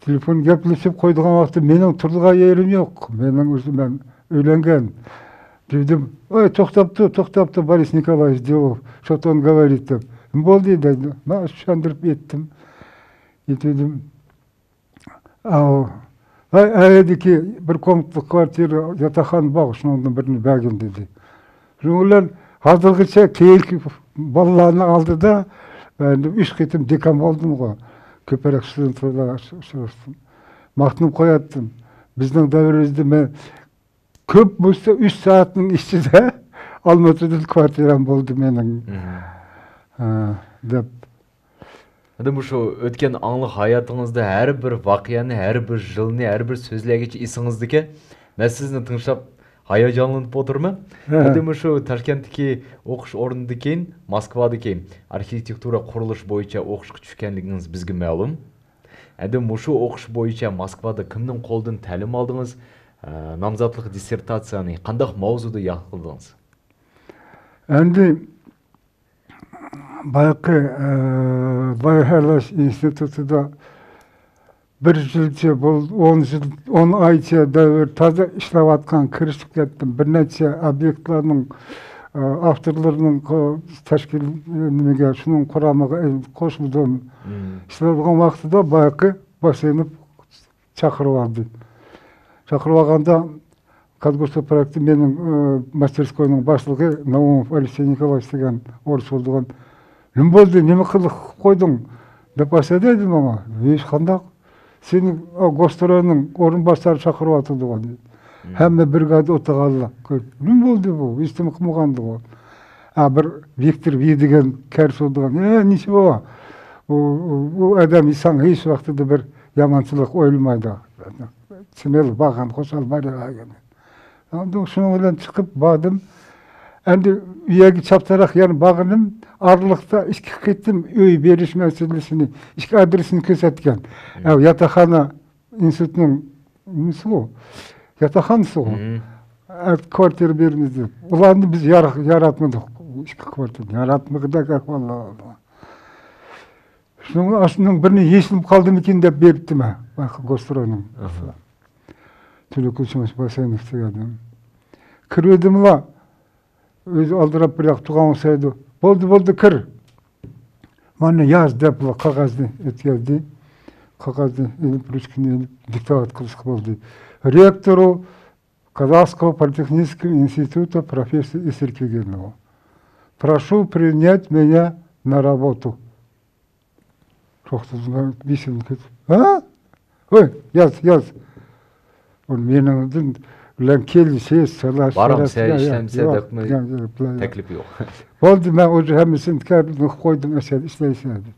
تېلېفون گەپلىشىپ قويىدىغان ۋاقىتتا مېنىڭ تۇرىدىغان يېرىم يوق. مېنىڭ ئۆزى، مەن ئۆيلەنگەن. دېدىم، «ئەي، توختاپ تۇر، توختاپ تۇر، بورىس نىكولايېۋىچ دېۋوف، شوتون گاۋايرىت» دەپ. «نېمە بولدى؟» دەيدۇ. مەن چۈشەندۈرۈپ ئېيتتىم. ئېيتىۋىدىم. ئاۋۇ، ھەي، ئەيدىكى بىر كومناتلىق كۋارتىرا، ياتاقخانا بار، شۇنىڭدىن بىرنى بەرگىن دېدى. شۇنىڭ بىلەن ھازىرغىچە كېيىنكى بالىلارنىڭ ئالدىدا مەن ئۈچ قېتىم دېكان بولدۇمغۇ. كۆپرەك ستۇدېنتلار بىلەن ئۇچراشتىم. ماختىنىپ قوياتتىم. بىزنىڭ دەۋرىمىزدە مەن كۆپ بولسا ئۈچ سائەتنىڭ ئىچىدە ئالمۇتىدىن كۋارتىرام بولدى مېنىڭ. ھە، دەپ. ئەمدى مۇشۇ ئۆتكەن ئاڭلىق ھاياتىڭىزدا ھەر بىر ۋەقەنى، ھەر بىر يىلنى، ھەر بىر سۆزلەرگىچە ئېسىڭىزدىكەن. مەن سىزنى تىڭشاپ ھاياجانلىنىپ ئولتۇرىمەن. ھە. ئەمدى مۇشۇ تاشكەنتتىكى ئوقۇش ئورنىدىن كېيىن، موسكۋادىكى ئارخىتېكتۇرا قۇرۇلۇش بويىچە ئوقۇشقا چۈشكەنلىكىڭىز بىزگە مەلۇم. ئەمدى مۇشۇ ئوقۇش بويىچە موسكۋادا كىمنىڭ قولىدىن تەلىم ئالدىڭىز؟ ئە، نامزاتلىق دىسسېرتاتسىيەنى قانداق ماۋزۇدا ياقلىدىڭىز؟ ئەمدى بايىقى، ئە، لايىھەلەش ئىنستىتۇتىدا بىر يىلچە بول-، ئون يىل، ئون ئايچە دەۋر تازا ئىشلەۋاتقان، كىرىشىپ كەتتىم. بىر نەچچە ئوبيېكتلارنىڭ، ئە، ئاپتورلىرىنىڭ قو-، تەشكىل، نېمىگە، شۇنىڭ قۇرامىغا قوشۇلدۇم. مم. ئىشلەۋاتقان ۋاقتىدا بايىقى باشلىنىپ چاقىرىۋالدى. چاقىرىۋالغاندا، كازگورستا پراكتىك مېنىڭ، ئى، ماستېرسكوينىڭ باشلىقى ناۋۇموف ئەلىكسېي نىكولايچ دېگەن ئورۇس بولىدىغان. نېمە بولدى؟ نېمە قىلىپ قويدۇڭ؟ دەپ ئەسەدە دېدىم ماڭا. ھېچقانداق. سېنى، ئا، گوستروينىڭ ئورۇنباسارى چاقىرىۋاتىدىغۇ دېدى. مم. ھەممە برىگادا ئولتۇرغانلار. نېمە بولدى بۇ؟ ھېچنېمە قىلمىغاندىغۇ. ھە، بىر ۋىكتور ۋى دېگەن كەر سولىدىغان. ئە، نېمە بۇ؟ بۇ، بۇ ئادەم ساڭا ھېچ ۋاقتىدا بىر يامانچىلىق ئويلىمايدۇ. سىمىل بارغان، خۇشال بارغان. ئاندىن شۇنىڭ بىلەن چىقىپ باردىم. ئەمدى ئۇ يەرگە چاپتاراق يەنە بارغىنىم، ئارىلىقتا ئىككى قېتىم ئۆي بېرىش مەسىلىسىنى، ئىككى ئادرېسنى كۆرسەتكەن. مم. ئە، ياتاقخانا ئىنستىتۇتنىڭ نېمىسىغۇ؟ ياتاقخانىسىغۇ؟ مم. ئە، كۋارتىرا بېرىمىز دەپ. ئۇلارنى بىز يار-، ياراتمىدۇق. ئىككى كۋارتىرا ياراتمىغۇدەك ئەھۋاللار بولدى. شۇنىڭ ئاشۇنىڭ بىرىنى يېشىلىپ قالدىمىكىن دەپ بېرىپتىمەن. بايىقى گوستروينىڭ. ئاھا. تۈنۈگۈن شۇ باشلىنىپ تۈگەدىم. كىرىۋىدىملا، ئۆزى ئالدىراپ بىر ياق تۇرغان ئوخشايدۇ. بولدى، بولدى، كىر. مانا ياز دەپلا قەغەزنى ئۆتكەزدى. قەغەزنى ئېلىپ، رۇچكىنى ئېلىپ، دىكتات قىلىشقا بولدى. رېكتورۇ قازاخسكو پولىتېخنىكىسكو ئىنستىتۇتو پروفېسسور ئېسىركىگېنو. Прошу принять меня на работу. توختىدىم، بېشىمنى كۆتۈرۈپ. ھە؟ ھوي، ياز، ياز. ئۇ مېنىڭدىن بىلەن كېلىشىش، سالاش، بارام، سالاش، سەن يا، يا، ئىشلەمسە يوق، دەپمۇ يا، يا، يا. تەكلىپ يوق. بولدى، مەن ئۇجۇر ھەممىسىنى تەكرارلاپ قويدۇم، ئەسەر ئىشلەيسەن دەپ.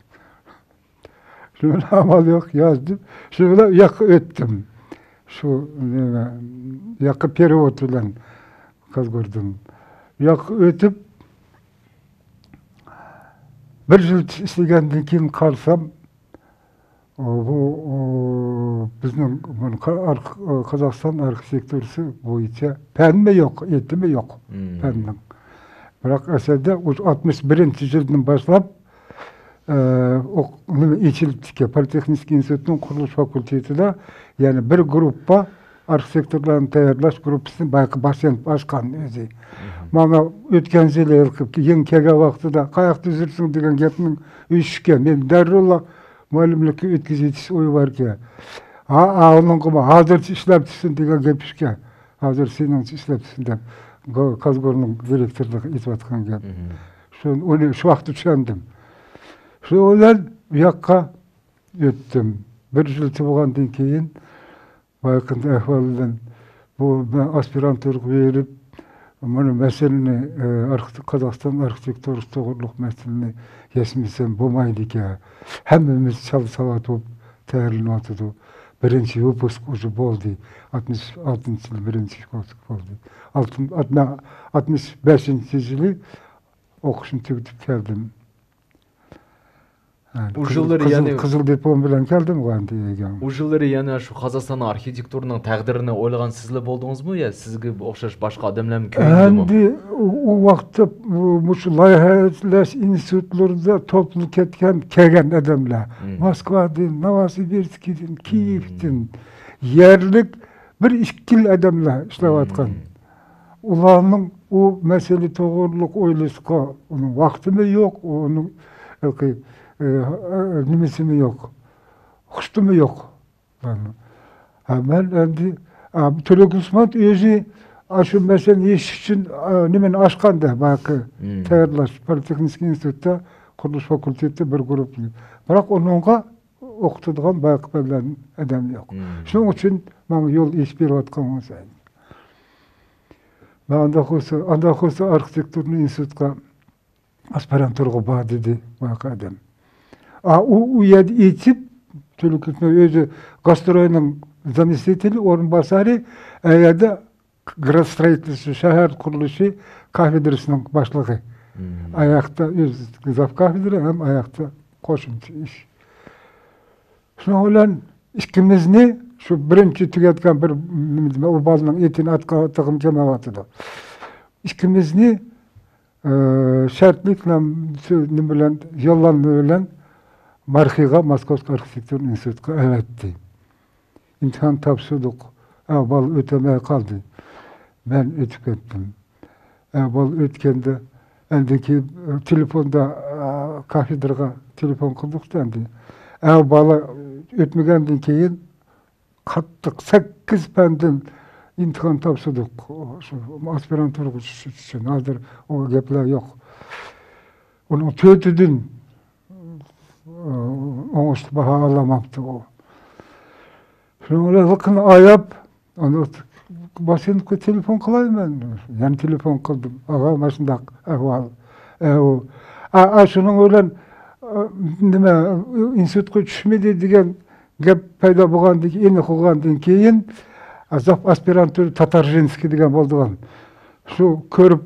شۇنىڭ ئامال يوق، يازدىم. شۇ بىلەن ئۇ ياققا ئۆتتۈم. شۇ، نېمە، ياققا پېرېۋوت بىلەن قازگوردىن. ئۇ ياققا ئۆتۈپ، بىر يىل ئىشلىگەندىن كېيىن قارىسام، ئۇ، بۇ، ئۇ، بىزنىڭ بۇنى قا-، ئارخ-، قازاقىستان ئارخىتېكتۇرىسى بويىچە پەنمۇ يوق، ئېتىمى يوق، مم، پەننىڭ. بىراق ئەسەردە ئۇ ئاتمىش بىرىنچى يىلدىن باشلاپ، ئە، ئوق-، نېمە، ئېچىلىپتىكەن، پولىتېخنىكا ئىنستىتۇتىنىڭ قۇرۇلۇش فاكۇلتېتىدا يەنە بىر گۇرۇپپا ئارخىتېكتورلارنى تەييارلاش گۇرۇپپىسىنى بايىقى باشلىنىپ ئاچقان ئۆزى. مم. مانا ئۆتكەن يىلى يېڭى كەلگەن ۋاقتىدا، «قاياقتا يۈرسەڭ؟» دېگەن گەپنىڭ ئۆچۈشكە، مەن دەررۇللا مۇئەللىملىككە ئۆتكۈزۈۋېتىش ئويى باركەن. ھا، ئا، ئۇنىڭغىمۇ «ھازىرچە ئىشلەپ تۇرسۇن» دېگەن گەپ ئىكەن. «ھازىر سېنىڭچە ئىشلەپ تۇرسۇن» دەپ، گو-، كازگورنىڭ دىرېكتورلۇقى ئېيتىۋاتقان گەپ. مم. شۇ، ئۇنى شۇ ۋاقىتتا چۈشەندىم. شۇ بىلەن بۇ ياققا ئۆتتۈم. بىر يىل بولغاندىن كېيىن، بايقىنىڭ ئەھۋالى بىلەن بۇ مەن ئاسپىرانتۇرىغا بېرىپ، مانا مەسىلىنى، ئە، ئارخىت-، قازاقىستان ئارخىتېكتۇرىسى توغرۇلۇق مەسىلىنى يەشمىسەم بولمايدىكەن. ھەممىمىز چالا ساۋات بولۇپ تەييارلىنىۋاتىدۇ. بىرىنچى ۋىپۇسك ئۇجۇ بولدى. ئاتمىش ئالتىنچى يىلى بىرىنچى ۋىپۇسك بولدى. ئالتىن-، ئاتما-، ئاتمىش بەشىنچى يىلى ئوقۇشنى تۈگىتىپ كەلدىم. ھە، ئۇ قىزىل، يىللىرى قىزىل، يەنى قىزىل دىپلوم بىلەن كەلدىم ئەمدى ئۆيگە. ئۇ يىللىرى يەنە شۇ قازاقىستاننىڭ ئارخىتېكتۇرىنىڭ تەقدىرىنى ئويلىغان سىزلا بولدىڭىزمۇ يا سىزگە ئوخشاش باشقا ئادەملەرمۇ كۆيۈندىمۇ؟ ئەمدى ئۇ، ئۇ ۋاقىتتا بۇ، مۇشۇ لايىھەلەش ئىنستىتۇتلىرىدا توپلىنىپ كەتكەن، كەلگەن ئادەملەر. مم. موسكۋادىن، نوۋوسىبىرسكىدىن، مم، كىيېۋدىن، يەرلىك بىر ئىككىلا ئادەملەر ئىشلەۋاتقان. مم. ئۇلارنىڭ ئۇ مەسىلە توغرۇلۇق ئويلىشىشقا ئۇنىڭ ۋاقتىمۇ يوق، ئۇنىڭ، ئە، نېمىسىمۇ يوق، خۇشتىمۇ يوق. ھە، مەن ئەمدى، ئە، تۈرك ئوسمان ئۆزى، ئە، شۇ مەسىلىنى يېشىش ئۈچۈن، ئە، نېمىنى ئاچقاندا، بايىقى، مم، تەييارلاش، پولىتېخنىكا ئىنستىتۇتتا، قۇرۇلۇش فاكۇلتېتىدا بىر گۇرۇپپىنى. بىراق ئۇنىڭغا ئوقۇتىدىغان بايىقى بىلەن ئادەم يوق. مم. شۇنىڭ ئۈچۈن ماڭا يول ئېچىپ بېرىۋاتقان بولسا. مەن ئانداق بولسا، ئانداق بولسا ئارخىتېكتۇرنى ئىنستىتۇتقا، ئاسپىرانتۇرىغا بار دېدى بايىقى ئادەم. ئا، ئۇ، ئۇ يەردە ئېچىپ، تۈلكە ئۆزى گاستروينىڭ زامېستىتېلى، ئورۇنباسارى، ئە يەردە گرادسترويتلوستو، شەھەر قۇرۇلۇشى كافېدرىسىنىڭ باشلىقى. ئاياقتا ئۆزى زاپ كافېدرا ھەم ئاياقتا قوشۇمچە ئىش. شۇنىڭ بىلەن ئىككىمىزنى شۇ بىرىنچى تۈگەتكەن بىر نېمە دېمە، ئۇ بالىنىڭ ئېتىنى ئاتقا-، ئاتىغىم كەلمەيۋاتىدۇ. ئىككىمىزنى، ئە، شەرتلىك بىلەن، شۇ نېمە بىلەن، يوللانما بىلەن مارخىغا، موسكۋا ئارخىتېكتۇرا ئىنستىتۇتىغا ئەۋەتتى. ئىمتىھان تاپشۇردۇق. ئە، بالا ئۆتەلمەي قالدى. مەن ئۆتۈپ كەتتىم. ئە، بالا ئۆتكەندە، ئاندىن كېيىن، ئە، تېلېفوندا، ئە، كافېدرىغا تېلېفون قىلدۇق ئەمدى. ئە، بالا ئۆتمىگەندىن كېيىن قاتتىق سەككىز پەندىن ئىمتىھان تاپشۇردۇق. شۇ ئاسپىرانتۇرىغا چۈشۈش ئۈچۈن. ھازىر ئۇ گەپلەر يوق. ئۇنىڭ تۆتىدىن، ئە، ئوڭۇشلۇق باھا ئالالماپتۇ ئۇ. شۇنىڭ بىلەن ھېلىقىنى ئاياپ، ئانا، ماشىنىغا تېلېفون قىلاي مەن. يەنە تېلېفون قىلدىم. ئاغا، مانا شۇنداق ئەھۋال. ئە، ئۇ، ئا، ئا، شۇنىڭ بىلەن، ئا، نېمە، ئىنستىتۇتقا چۈشمىدى دېگەن گەپ پەيدا بولغاندىن كېيىن، ئېنىق بولغاندىن كېيىن، ئا، زاپ ئاسپىرانتۇرا تاتارژىنسكىي دېگەن بولىدىغان. شۇ كۆرۈپ،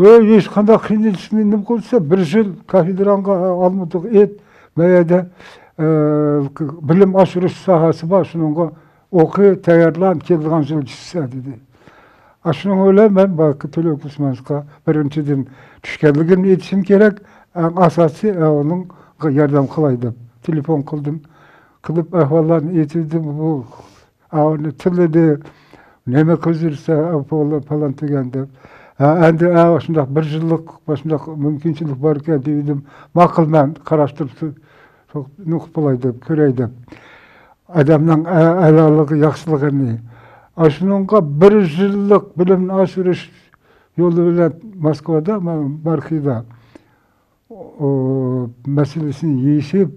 ۋەي، ھېچقانداق قىيىنچىلىقنى نېمە قىلسا، بىر يىل كافېدراڭغا ئالمىدۇق ئېيت، ما يەردە، ئە، بىلىم ئاشۇرۇش ساھەسى بار، شۇنىڭغا ئوقۇ، تەييارلان، كېلىدىغان يىل چۈشسە، دېدى. ئاشۇنىڭ بىلەن مەن بايىقى تۈلكە ئوسمانوفقا بىرىنچىدىن چۈشكەنلىكىنى ئېيتىشىم كېرەك، ئەڭ ئاساسىي، ئە، ئۇنىڭغا ياردەم قىلاي دەپ تېلېفون قىلدىم. قىلىپ ئەھۋاللارنى ئېيتىۋىدىم، بۇ ئاۋۇنى تىللىدى، نېمە قىزىرسا، پالان، پالان دېگەن دەپ. ھە، ئەندى، ئە، شۇنداق بىر يىللىق، شۇنداق مۇمكىنچىلىك باركەن دېدىم. ماقۇل، مەن قاراشتۇرۇپ، شۇ، شۇ نېمە قىلىپ بولاي دەپ، كۆرەي دەپ. ئادەمنىڭ ئە-، ئەلالىقى، ياخشىلىقىنى. ئاشۇنىڭغا بىر يىللىق بىلىمنى ئاشۇرۇش يولى بىلەن موسكۋادا، مەن مارخىدا ئۇ مەسىلىسىنى يېشىپ،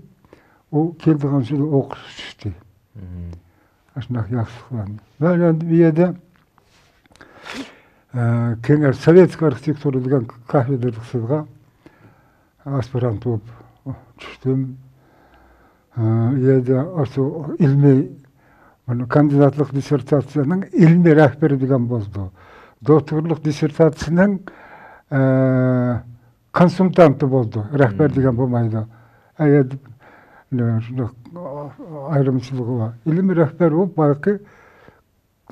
ئۇ كېلىدىغان يىلى ئوقۇشقا چۈشتى. مم. ئاشۇنداق ياخشىلىقلارنى. مەن ئەمدى بۇ يەردە، ئە، كېڭەش سوۋېتسكىي ئارخىتېكتۇرا دېگەن كافېدرىسىغا ئاسپىرانت بولۇپ چۈشتۈم. ئە، ئۇ يەردە ئاشۇ ئىلمىي، مانا، كاندىداتلىق دىسسېرتاتسىيەنىڭ ئىلمىي رەھبىرى دېگەن بولىدۇ. دوكتورلۇق دىسسېرتاتسىيەنىڭ، ئە، كونسۇلتانتى بولىدۇ، رەھبەر دېگەن بولمايدۇ. ئەگەر، نېمە، شۇنداق ئايرىمچىلىقى بار. ئىلمىي رەھبەر بولۇپ، بايىقى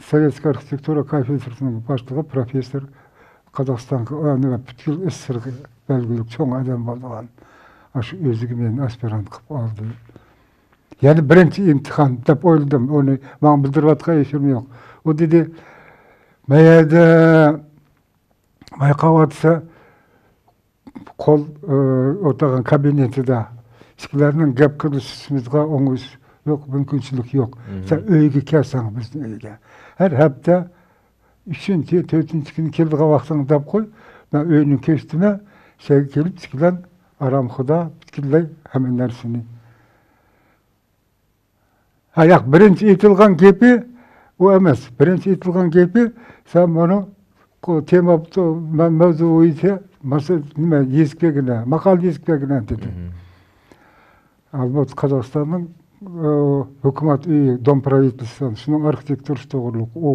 سوۋېتسكىي ئارخىتېكتۇرا كافېدرىسىنىڭ باشلىقى پروفېسسور، قازاقىستانغا، ئە، نېمە، پۈتكۈل ئېسسىرغا بەلگىلىك چوڭ ئادەم بولىدىغان. ئاشۇ ئۆزىگە مېنى ئاسپىرانت قىلىپ ئالدى. يەنە بىرىنچى ئىمتىھان دەپ ئويلىدىم. ئۇنى ماڭا بىلدۈرۈۋاتقان ھېچنېمە يوق. ئۇ دېدى، ما يەردە بايقاۋاتسا، قول، ئى، ئولتۇرغان كابىنېتىدا ئىككىلەرنىڭ گەپ قىلىشىمىزغا ئوڭۇش يوق، مۇمكىنچىلىك يوق. مم. سەن ئۆيگە كەلسەڭ، بىزنىڭ ئۆيگە. ھەر ھەپتە ئۈچىنچى، تۆتىنچى كۈنى كېلىدىغان ۋاقتىڭدا دەپ قوي، مەن ئۆينى كۆرسىتىمەن، سەن كېلىپ ئىككىلەن ئارامخۇدا پۈتكۈللەي ھەممە نەرسىنى. ھە، ياق، بىرىنچى ئېيتىلغان گېپى ئۇ ئەمەس. بىرىنچى ئېيتىلغان گېپى، سەن مانا قو-، تېما، مە-، مەۋزۇ بويىچە مەسە-، نېمە، يېزىپ بەرگىنە، ماقالە يېزىپ بەرگىنە، دېدى. مم. ئالبەتتە، قازاقىستاننىڭ، ئە، ھۆكۈمەت ئۆيى، دۆم پىراۋىتېستۋو، شۇنىڭ ئارخىتېكتۇرىسى توغرۇلۇق. ئۇ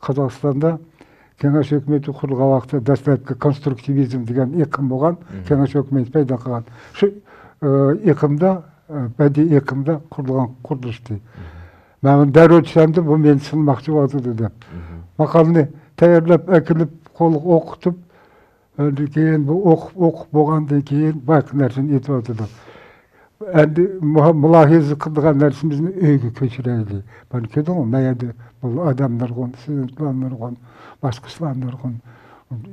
قازاقىستاندا كېڭەش ھۆكۈمىتى قۇرۇلغان ۋاقىتتا دەسلەپكى كونسترۇكتىۋىزم دېگەن ئېقىم بولغان، مم. كېڭەش ھۆكۈمىتى پەيدا قىلغان. شۇ، ئە، ئېقىمدا، ئە، بەدىئىي ئېقىمدا قۇرۇلغان قۇرۇلۇشتى. مم. مەن ئۇنى دەررۇ چۈشەندىم، بۇ مېنى سىنىماقچى بولۇۋاتىدۇ دەپ. مم. ماقالىنى تەييارلاپ ئەكېلىپ، قولغا ئوقۇتۇپ، ئاندىن كېيىن بۇ ئوقۇپ، ئوقۇپ بولغاندىن كېيىن بايىقى نەرسىنى ئېيتىۋاتىدۇ. ئەمدى مۇ-، مۇلاھىزە قىلىدىغان نەرسىمىزنى ئۆيگە كۆچۈرەيلى. مانا كۆردۈڭمۇ، ما يەردە بۇ ئادەم نۇرغۇن، ستۇدېنتلار نۇرغۇن، باشقا ئىشلار نۇرغۇن،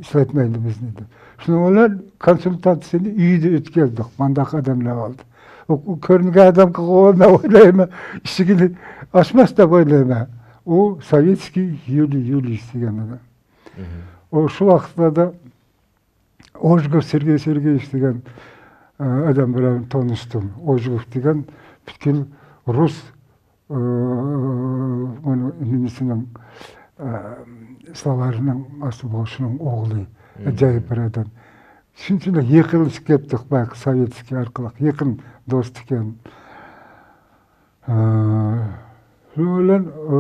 ئىشلەتمەيلى بىزنى دەپ. شۇنىڭ بىلەن كونسۇلتاتسىيىنى ئۆيدە ئۆتكۈزدۇق. مانداق ئادەملەر ئالدى. ئۇ، ئۇ كۆرمىگەن ئادەمگە، ئۇ، مەن ئويلايمەن، ئىشىكىنى ئاچماس دەپ ئويلايمەن. ئۇ ساۋېتسكىي يۇلىي يۇليېۋىچ دېگەن ئادەم. مم. ئۇ شۇ ۋاقىتلاردا ئوژگوف سېرگېي سېرگېيچ دېگەن، ئە، ئادەم بىلەن تونۇشتۇم. ئوژگوف دېگەن پۈتكۈل رۇس، ئە، ئۇنىڭ نېمىسىنىڭ، ئە، سلاۋارنىڭ ئاستى بولۇشىنىڭ ئوغلى. مم. ئاجايىپ بىر ئادەم. شۇنچىلىك يېقىنلىشىپ كەتتۇق، بايىقى سوۋېتسكىي ئارقىلىق يېقىن دوست ئىكەن. ئە، شۇنىڭ بىلەن، ئە،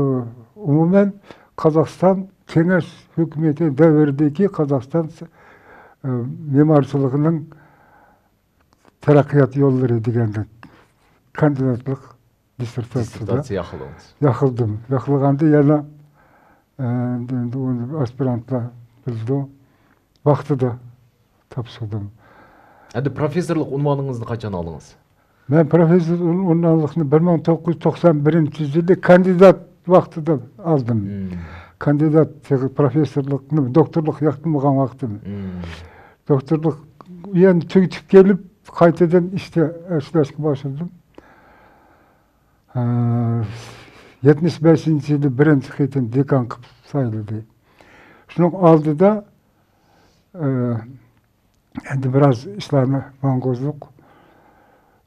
ئومۇمەن قازاقىستان كېڭەش ھۆكۈمىتى دەۋرىدىكى قازاقىستان، ئە، مېمارچىلىقىنىڭ تەرەققىيات يوللىرى دېگەندە كاندىداتلىق دىسسېرتاتسىيىدە دىسسېرتاتسىيە ياقلىدىڭىز. ياقلىدىم. ياقلىغاندا يەنە، ئە، ئەمدى ئۇنى ئاسپىرانتلار بىلىدۇ. ۋاقتىدا تاپشۇردۇم. ئەمدى پروفېسسورلۇق ئۇنۋانىڭىزنى قاچان ئالدىڭىز؟ مەن پروفېسسور ئۇن-، ئۇنۋانلىقنى بىر مىڭ توققۇز يۈز توقسان بىرىنچى يىلى كاندىدات ۋاقتىدا ئالدىم. مم. كاندىدات تېخى پروفېسسورلۇقنى، دوكتورلۇق ياقلىمىغان ۋاقتىم. مم. دوكتورلۇق يەنە تۈگىتىپ كېلىپ، قايتىدىن ئىشتە ئىشلەشكە باشلىدىم. ئە، يەتمىش بەشىنچى يىلى بىرىنچى قېتىم دېكان قىلىپ سايلىدى. شۇنىڭ ئالدىدا، ئە، ئەمدى بىراز ئىشلارنى ماڭغۇزدۇق.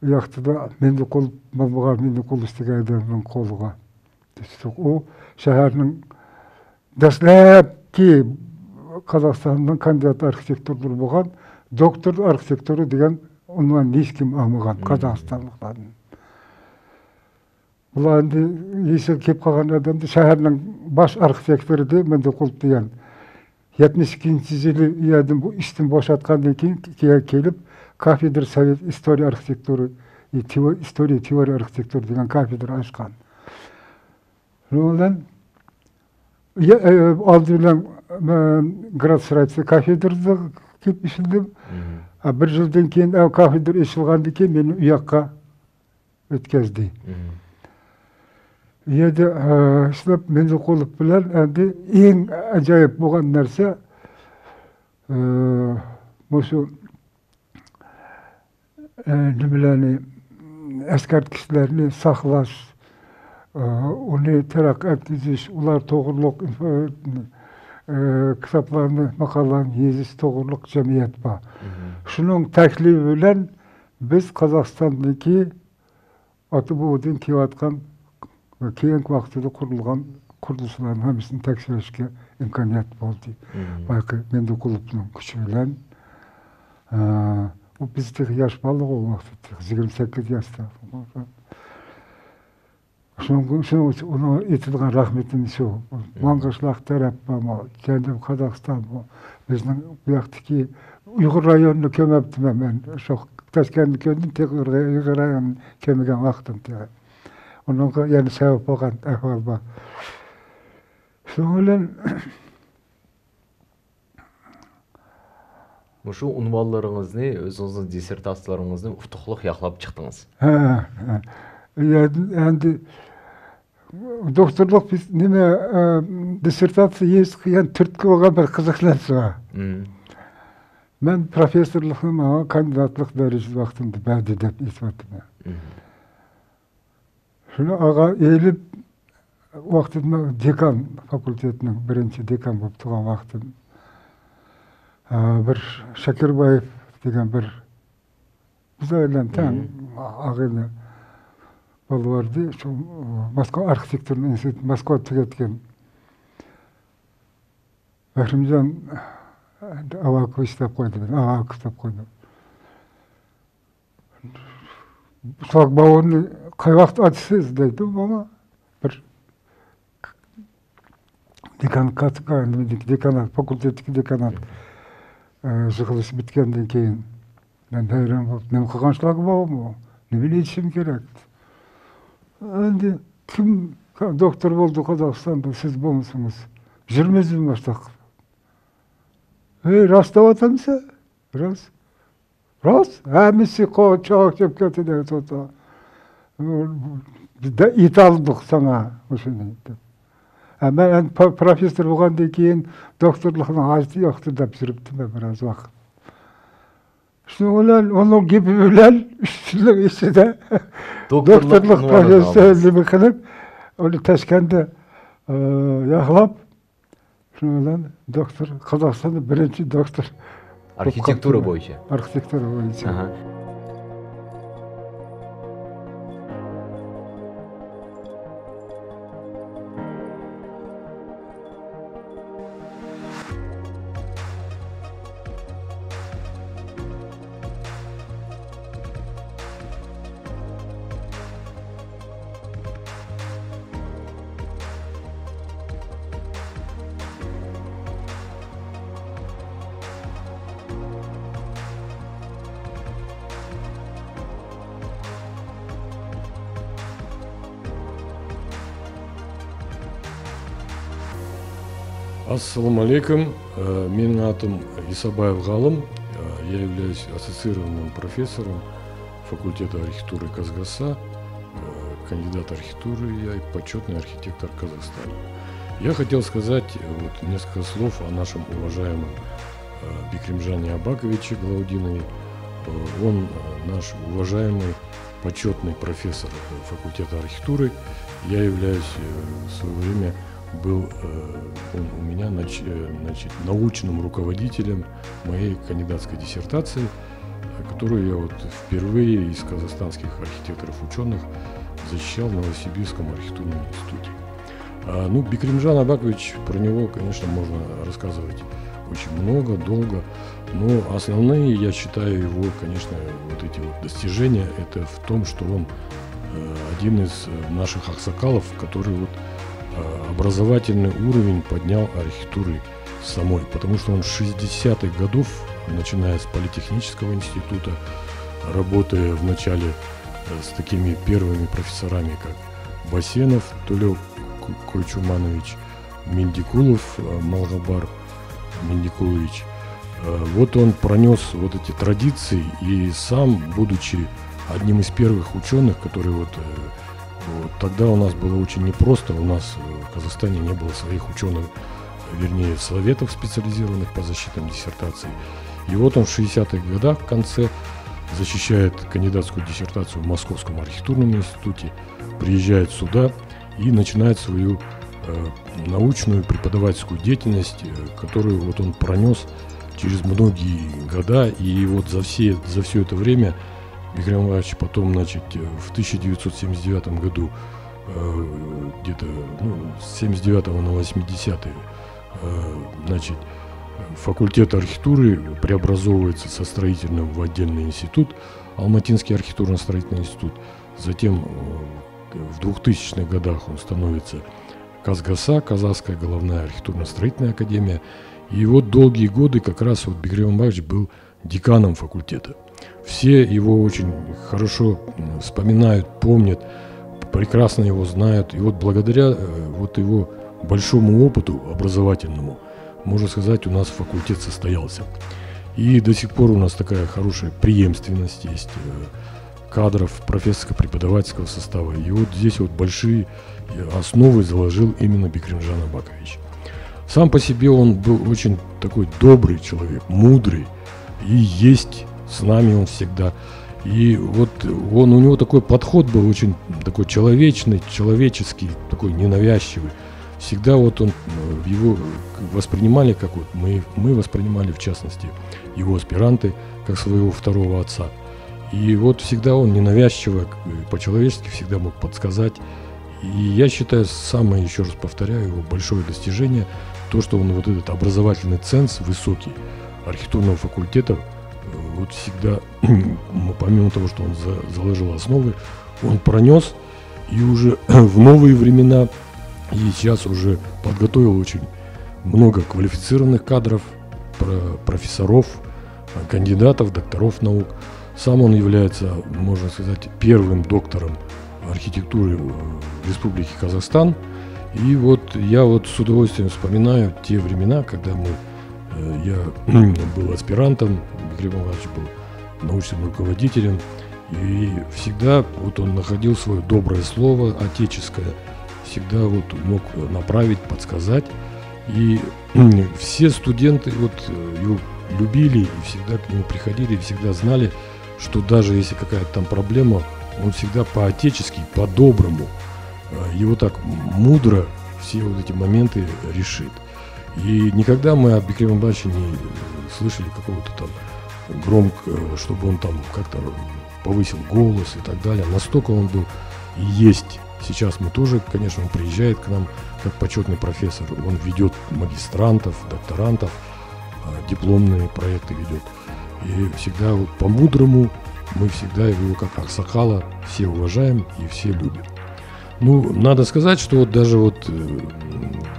ئۇ ياقتا مەندىقۇل، بابىغا مەندىقۇل ئىستىگەيدىننىڭ قولىغا چۈشتۇق. ئۇ شەھەرنىڭ دەسلەپكى قازاقىستاننىڭ كاندىدات ئارخىتېكتورلىرى بولغان، دوكتور ئارخىتېكتورى دېگەن ئۇنۋاننى ھېچكىم ئالمىغان، مم، قازاقىستانلىقلاردىن. بۇلار ئەمدى يېشىل كېلىپ قالغان ئادەمدە شەھەرنىڭ باش ئارخىتېكتورى دە مەندىقۇل دېگەن. يەتمىش ئىككىنچى يىلى ئۇ يەردىن بۇ ئىشتىن بوشاتقاندىن كېيىن كېيىن كېلىپ، كافېدرا سوۋېت ئىستورىيە ئارخىتېكتورى، تېئو-، ئىستورىيە تېئورىيە ئارخىتېكتورى دېگەن كافېدرا ئاچقان. شۇنىڭ بىلەن يا-، ئە، ئالدى بىلەن مەن گرادسرايتسى كافېدرىدا كېلىپ ئىشلىدىم. مم. ئە، بىر يىلدىن كېيىن، ئە، كافېدرا ئېچىلغاندىن كېيىن مېنى ئۇ ياققا ئۆتكەزدى. مم. ئۇ يەردە، ئە، ئىشلەپ، مەندىقۇلوف بىلەن ئەمدى ئەڭ ئاجايىپ بولغان نەرسە، ئە، مۇشۇ، ئە، نېمىلەرنى، ئەسكەرتكۈچلەرنى ساقلاش، ئۇنى تەرەققىي ئەتكۈزۈش، ئۇلار توغرۇلۇق، ئە، كىتابلارنى، ماقالىلەرنى يېزىش توغرۇلۇق جەمئىيەت بار. مم. شۇنىڭ تەكلىپى بىلەن بىز قازاقىستاندىكى ئاتا بوۋىدىن كېلىۋاتقان ۋە كېيىنكى ۋاقتىدا قۇرۇلغان قۇرۇلۇشلارنىڭ ھەممىسىنى تەكشۈرۈشكە ئىمكانىيەت بولدى. مم. بايىقى مەندىقۇلوفنىڭ كۈچى بىلەن، ئە، ئۇ بىز تېخى ياش بالىغۇ، ئۇ ۋاقىتتا تېخى يىگىرمە سەككىز ياشتا. شۇنىڭ، شۇنىڭ ئۈچۈن ئۇنىڭغا ئېيتىدىغان رەھمىتىم شۇ. مم. ماڭا شۇنداق تەرەپ بارمۇ؟ كەندىم قازاقىستانمۇ؟ بىزنىڭ بۇ ياقتىكى ئۇيغۇر رايونىنى كۆرمەپتىمەن مەن. شۇ تاشكەنتنى كۆردۈم، تېخى ئۇيغۇر رايونىنى كۆرمىگەن ۋاقتىم تېخى. ئۇنىڭغا يەنە سەۋەب بولغان ئەھۋال بار. شۇنىڭ بىلەن مۇشۇ ئۇنۋانلىرىڭىزنى، ئۆزىڭىزنىڭ دىسسېرتاتسىيىلىرىڭىزنى ئۇتۇقلۇق ياقلاپ چىقتىڭىز. ھە، ھە. يا-، ئەمدى دوكتورلۇق بىز نېمە، ئە، دىسسېرتاتسىيە يېزىش دېگەن تۈرتكە بولغان بىر قىزىق نەرسە بار. مم. مەن پروفېسسورلۇقنى ماڭا كاندىداتلىق دەرىجىسى ۋاقتىمدا بەردى دەپ ئېيتىۋاتىمەن. مم. شۇنى ئالغا ئېلىپ، ۋاقتىدا دېكان، فاكۇلتېتنىڭ بىرىنچى دېكان بولۇپ تۇرغان ۋاقتىم، ئە، بىر شاكىربايېف دېگەن بىر بىز بىلەن تەڭ، مم، ئاغىنە بالا بار ئىدى. شۇ موسكۋا ئارخىتېكتورنىڭ ئىنستىتۇتىنى موسكۋادا تۈگەتكەن. بەھرىمجان ئاۋاكوۋىچ دەپ قويدى مېنى، ئاۋاكوف دەپ قويدى. شۇ باۋۇرنى قاي ۋاقىت ئاچىسىز دەيدۇ ماڭا. بىر دېكان، كاتېدرا، نېمىدىكى دېكانات، فاكۇلتېتتىكى دېكانات، ئە، يىغىلىشى پۈتكەندىن كېيىن، مەن ھەيران بولۇپ، نېمە قىلغانچىلىكى بارمۇ؟ نېمىنى ئېيتىشىم كېرەك؟ ئەمدى كىم دوكتور بولدى قازاقىستاندا، سىز بولمىسىڭىز؟ يىگىرمە يىل باشلاق. ھەي، راست دەۋاتامسەن؟ راست. راست، ھەممىسى قو-، چاقچاپ كەتتى دەيدۇ. دە-، ئېيتالدۇق ساڭا مۇشۇنى دەپ. ھە، مەن ئەمدى پا-، پروفېسسور بولغاندىن كېيىن دوكتورلۇقنىڭ ھاجىتى يوقتۇر دەپ يۈرۈپتىمەن بىراز ۋاقىت. شۇنىڭ بىلەن، ئۇنىڭ گېپى بىلەن ئۈچ يىلنىڭ ئىچىدە دوكتورلۇق دوكتورلۇق ئۇنۋانىنى پروفېسسور ئالدىڭىز. نېمە قىلىپ، ئۇنى تاشكەنتتە، ئە، ياقلاپ، شۇنىڭ بىلەن دوكتور، قازاقىستاندا بىرىنچى دوكتور. ئارخىتېكتۇرا بويىچە. ئارخىتېكتۇرا بويىچە. ئاھا. Ассаламу алейкум. Э, менің атым Исабаев Ғалым. Э, я являюсь ассоциированным профессором факультета архитектуры Казгаса, э, кандидат архитектуры я и почетный архитектор Казахстана. Я хотел сказать, э, вот, несколько слов о нашем уважаемом, э, Бикримжане Абаковиче Глаудинове. Э, он, э, наш уважаемый почетный профессор, э, факультета архитектуры. Я являюсь, э, в свое время был, э, он у меня нач-, э, значит, научным руководителем моей кандидатской диссертации, э, которую я вот впервые из казахстанских архитекторов-учёных защищал в Новосибирском архитектурном институте. А, ну, Бикримжан Абакович, про него, конечно, можно рассказывать очень много, долго, но основные, я считаю, его, конечно, вот эти вот достижения, это в том, что он, э, один из, э, наших аксакалов, который вот, э, образовательный уровень поднял архитектуры самой, потому что он с шестидесятых годов, начиная с политехнического института, работая вначале, э, с такими первыми профессорами, как Басенов Толёк Ку-, Койчуманович, Миндикулов, э, Малгабар Миндикулович. Э, вот он пронёс вот эти традиции и сам, будучи одним из первых учёных, который вот, э, вот тогда у нас было очень непросто, у нас, э, в Казахстане не было своих учёных, вернее, советов, специализированных по защитам диссертаций. И вот он в шестидесятых годах в конце защищает кандидатскую диссертацию в Московском архитектурном институте, приезжает сюда и начинает свою, э, научную преподавательскую деятельность, э, которую вот он пронёс через многие года. И вот за все, за всё это время Бикрим Иванович потом, значит, э, в тысяча девятьсот семьдесят девятом году, э, где-то, ну, с семьдесят девятого на восьмидесятые, э, значит, факультет архитектуры преобразовывается со строительного в отдельный институт, Алматинский архитектурно-строительный институт. Затем, э, в двухтысячных годах он становится Казгаса, Казахская главная архитектурно-строительная академия. И вот долгие годы как раз вот Бикрим Иванович был деканом факультета. Все его очень хорошо, м, вспоминают, помнят, прекрасно его знают. И вот благодаря, э, вот его большому опыту образовательному, можно сказать, у нас факультет состоялся. И до сих пор у нас такая хорошая преемственность есть, э, кадров профессорско-преподавательского состава. И вот здесь вот большие, э, основы заложил именно Бикримжан Абакович. Сам по себе он был очень такой добрый человек, мудрый, и есть с нами он всегда. И вот он, у него такой подход был очень такой человечный, человеческий, такой ненавязчивый. Всегда вот он, э, его, э, воспринимали, как вот мы, мы воспринимали, в частности, его аспиранты, как своего второго отца. И вот всегда он ненавязчиво, э, по-человечески всегда мог подсказать. И я считаю, самое, ещё раз повторяю, его большое достижение, то, что он вот этот образовательный ценз высокий архитектурного факультета, э, вот всегда, помимо того, что он за-, заложил основы, он пронёс и уже в новые времена, и сейчас уже подготовил очень много квалифицированных кадров, про-, профессоров, э, кандидатов, докторов наук. Сам он является, можно сказать, первым доктором архитектуры, э, в Республике Казахстан. И вот я вот с удовольствием вспоминаю те времена, когда мы, э, я был аспирантом, Бикрим Иванович был научным руководителем. И всегда вот он находил своё доброе слово отеческое, всегда вот мог направить, подсказать. И все студенты вот, э, его любили и всегда к нему приходили, и всегда знали, что даже если какая-то там проблема, он всегда по-отечески, по-доброму, э, и вот так мудро все вот эти моменты решит. И никогда мы от Бикрима Ивановича не слышали какого-то там громко, э, чтобы он там как-то повысил голос и так далее. Настолько он был и есть. Сейчас мы тоже, конечно, он приезжает к нам как почётный профессор. Он ведёт магистрантов, докторантов, э, дипломные проекты ведёт. И всегда вот по-мудрому мы всегда его как аксакала все уважаем и все любим. Ну, надо сказать, что вот даже вот, э,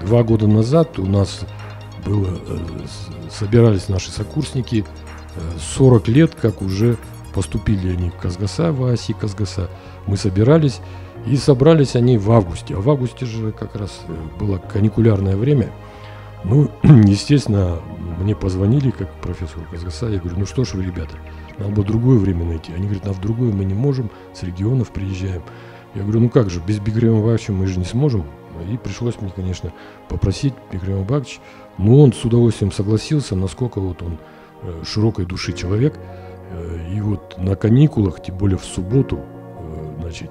два года назад у нас было, э, с-, собирались наши сокурсники, э, сорок лет, как уже поступили они в Казгаса, в ААСИ Казгаса. Мы собирались, и собрались они в августе. А в августе же как раз, э, было каникулярное время. Ну, естественно, мне позвонили как профессору Казгаса. Я говорю: «Ну что ж вы, ребята, надо было другое время найти». Они говорят: «А в другое мы не можем, с регионов приезжаем». Я говорю: «Ну как же, без Бикрема Бакча мы же не сможем». И пришлось мне, конечно, попросить Бикрема Бакча. Но он с удовольствием согласился, насколько вот он э, широкой души человек. Э, и вот на каникулах, тем более в субботу, э, значит,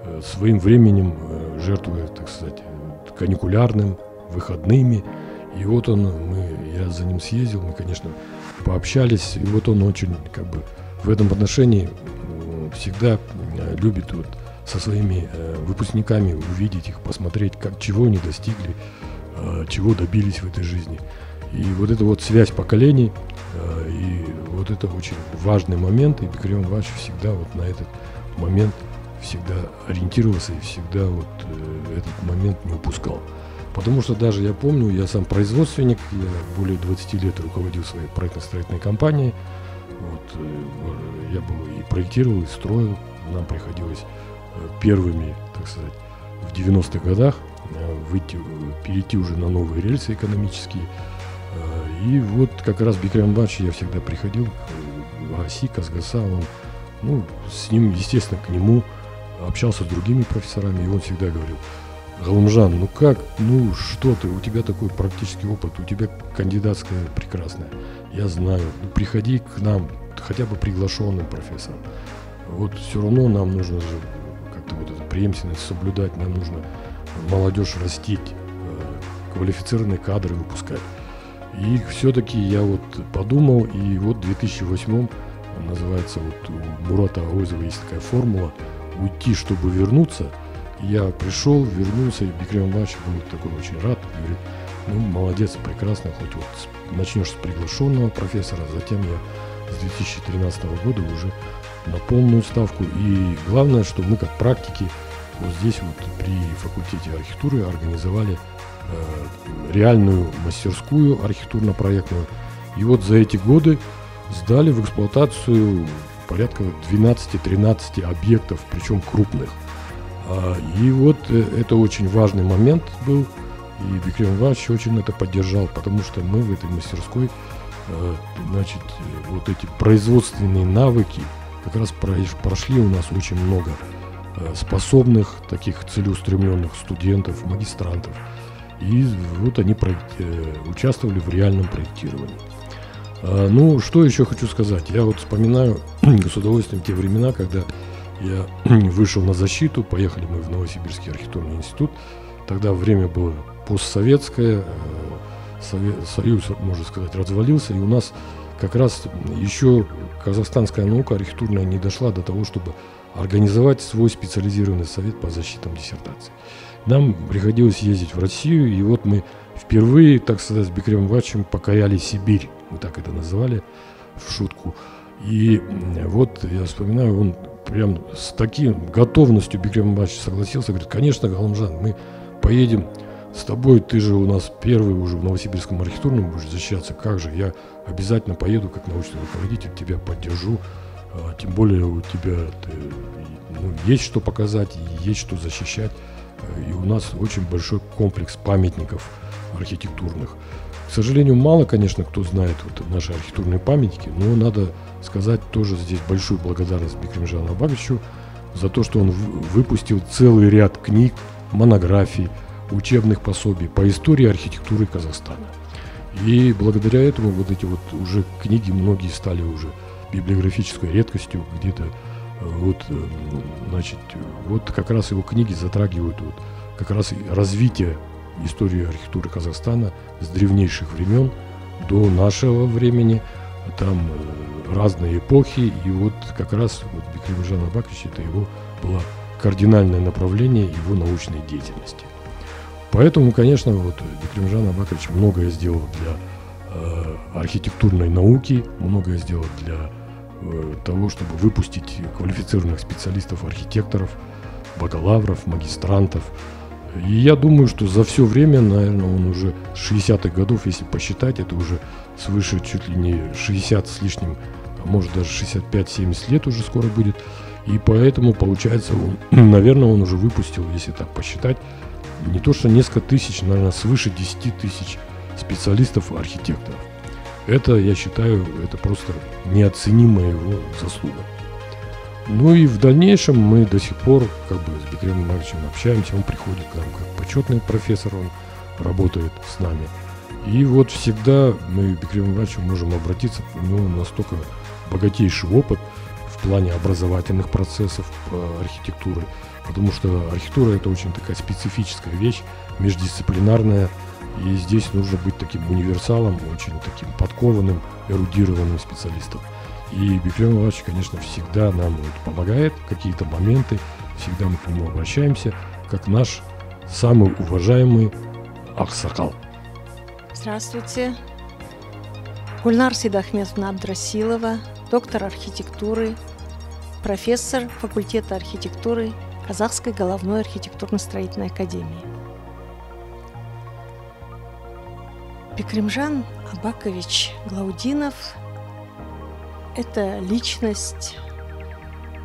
э, своим временем, э, жертвуя, так сказать, э, каникулярным, выходными. И вот он, мы, я за ним съездил, мы, конечно, пообщались. И вот он очень, как бы, в этом отношении, м, всегда, э, любит вот со своими, э, выпускниками увидеть их, посмотреть, как, чего они достигли, э, чего добились в этой жизни. И вот эта вот связь поколений, э, и вот это очень важный момент, и Бикрем Иванович всегда вот на этот момент всегда ориентировался и всегда вот, э, этот момент не упускал. Потому что даже я помню, я сам производственник, я более двадцати лет руководил своей проектно-строительной компанией. Вот, э, я был и проектировал, и строил. Нам приходилось, э, первыми, так сказать, в девяностых годах, э, выйти, э, перейти уже на новые рельсы экономические. Э, и вот как раз Бикрем Иванович, я всегда приходил, э, Аси Казгаса, он, ну, с ним, естественно, к нему общался с другими профессорами, и он всегда говорил: «Галымжан, ну как, ну что ты, у тебя такой практический опыт, у тебя кандидатская прекрасная, я знаю, ну приходи к нам хотя бы приглашенным профессором». Вот все равно нам нужно же как-то вот эту преемственность соблюдать, нам нужно молодежь растить, э, квалифицированные кадры выпускать. И все-таки я вот подумал, и вот в две тысячи восьмом называется, вот у Мурата Аозова есть такая формула: «Уйти, чтобы вернуться». Я пришел, вернулся, и Бикрем Иванович был такой очень рад. Говорит: «Ну, молодец, прекрасно, хоть вот с- начнешь с приглашенного профессора». Затем я с две тысячи тринадцатого года уже на полную ставку. И главное, что мы как практики вот здесь вот при факультете архитектуры организовали, э, реальную мастерскую архитектурно-проектную. И вот за эти годы сдали в эксплуатацию порядка двенадцати-тринадцати объектов, причем крупных. А, и вот, э, это очень важный момент был, и Бикрем Иванович очень это поддержал, потому что мы в этой мастерской, э, значит, э, вот эти производственные навыки как раз прош- прошли у нас очень много, э, способных, таких целеустремленных студентов, магистрантов. И вот они проект- э, участвовали в реальном проектировании. А, ну, что еще хочу сказать? Я вот вспоминаю с удовольствием те времена, когда я вышел на защиту, поехали мы в Новосибирский архитектурный институт. Тогда время было постсоветское, э, Сове- Союз, можно сказать, развалился, и у нас как раз еще казахстанская наука архитектурная не дошла до того, чтобы организовать свой специализированный совет по защитам диссертаций. Нам приходилось ездить в Россию, и вот мы впервые, так сказать, с Бикрем Ивановичем покоряли Сибирь, мы так это называли в шутку. И, м, вот я вспоминаю, он прям с таким готовностью, Бикрем Иванович, согласился, говорит: «Конечно, Галымжан, мы поедем с тобой, ты же у нас первый уже в Новосибирском архитектурном будешь защищаться, как же, я обязательно поеду как научный руководитель, тебя поддержу, а, тем более у тебя, ты, ну, есть что показать, есть что защищать, э, и у нас очень большой комплекс памятников архитектурных». К сожалению, мало, конечно, кто знает вот наши архитектурные памятники, но надо сказать тоже здесь большую благодарность Бикремжану Абаковичу за то, что он в- выпустил целый ряд книг, монографий, учебных пособий по истории архитектуры Казахстана. И благодаря этому вот эти вот уже книги, многие стали уже библиографической редкостью где-то. Э, вот, э, значит, вот как раз его книги затрагивают вот как раз и развитие истории архитектуры Казахстана с древнейших времен до нашего времени. Там, э, разные эпохи, и вот как раз вот Бикремжан Абакович, это его было кардинальное направление его научной деятельности. Поэтому, конечно, вот Бикремжан Абакович многое сделал для, э, архитектурной науки, многое сделал для, э, того, чтобы выпустить квалифицированных специалистов, архитекторов, бакалавров, магистрантов. И я думаю, что за все время, наверное, он уже с шестидесятых годов, если посчитать, это уже свыше чуть ли не шестьдесят с лишним, а может даже шестьдесят пять-семьдесят лет уже скоро будет. И поэтому, получается, он, наверное, он уже выпустил, если так посчитать, не то что несколько тысяч, наверное, свыше десяти тысяч специалистов-архитекторов. Это, я считаю, это просто неоценимая его заслуга. Ну и в дальнейшем мы до сих пор как бы с Бекремом Ивановичем общаемся, он приходит к нам как почетный профессор, он работает с нами. И вот всегда мы к Бекрему Ивановичу можем обратиться, у него настолько богатейший опыт в плане образовательных процессов, э, архитектуры, потому что архитектура — это очень такая специфическая вещь, междисциплинарная, и здесь нужно быть таким универсалом, очень таким подкованным, эрудированным специалистом. И Бекрем Иванович, конечно, всегда нам вот помогает, какие-то моменты, всегда мы к нему обращаемся, как наш самый уважаемый аксакал. Здравствуйте. Гульнара Сейдахметовна Абдрасилова, доктор архитектуры, профессор факультета архитектуры Казахской головной архитектурно-строительной академии. Бекримжан Абакович Глаудинов — это личность,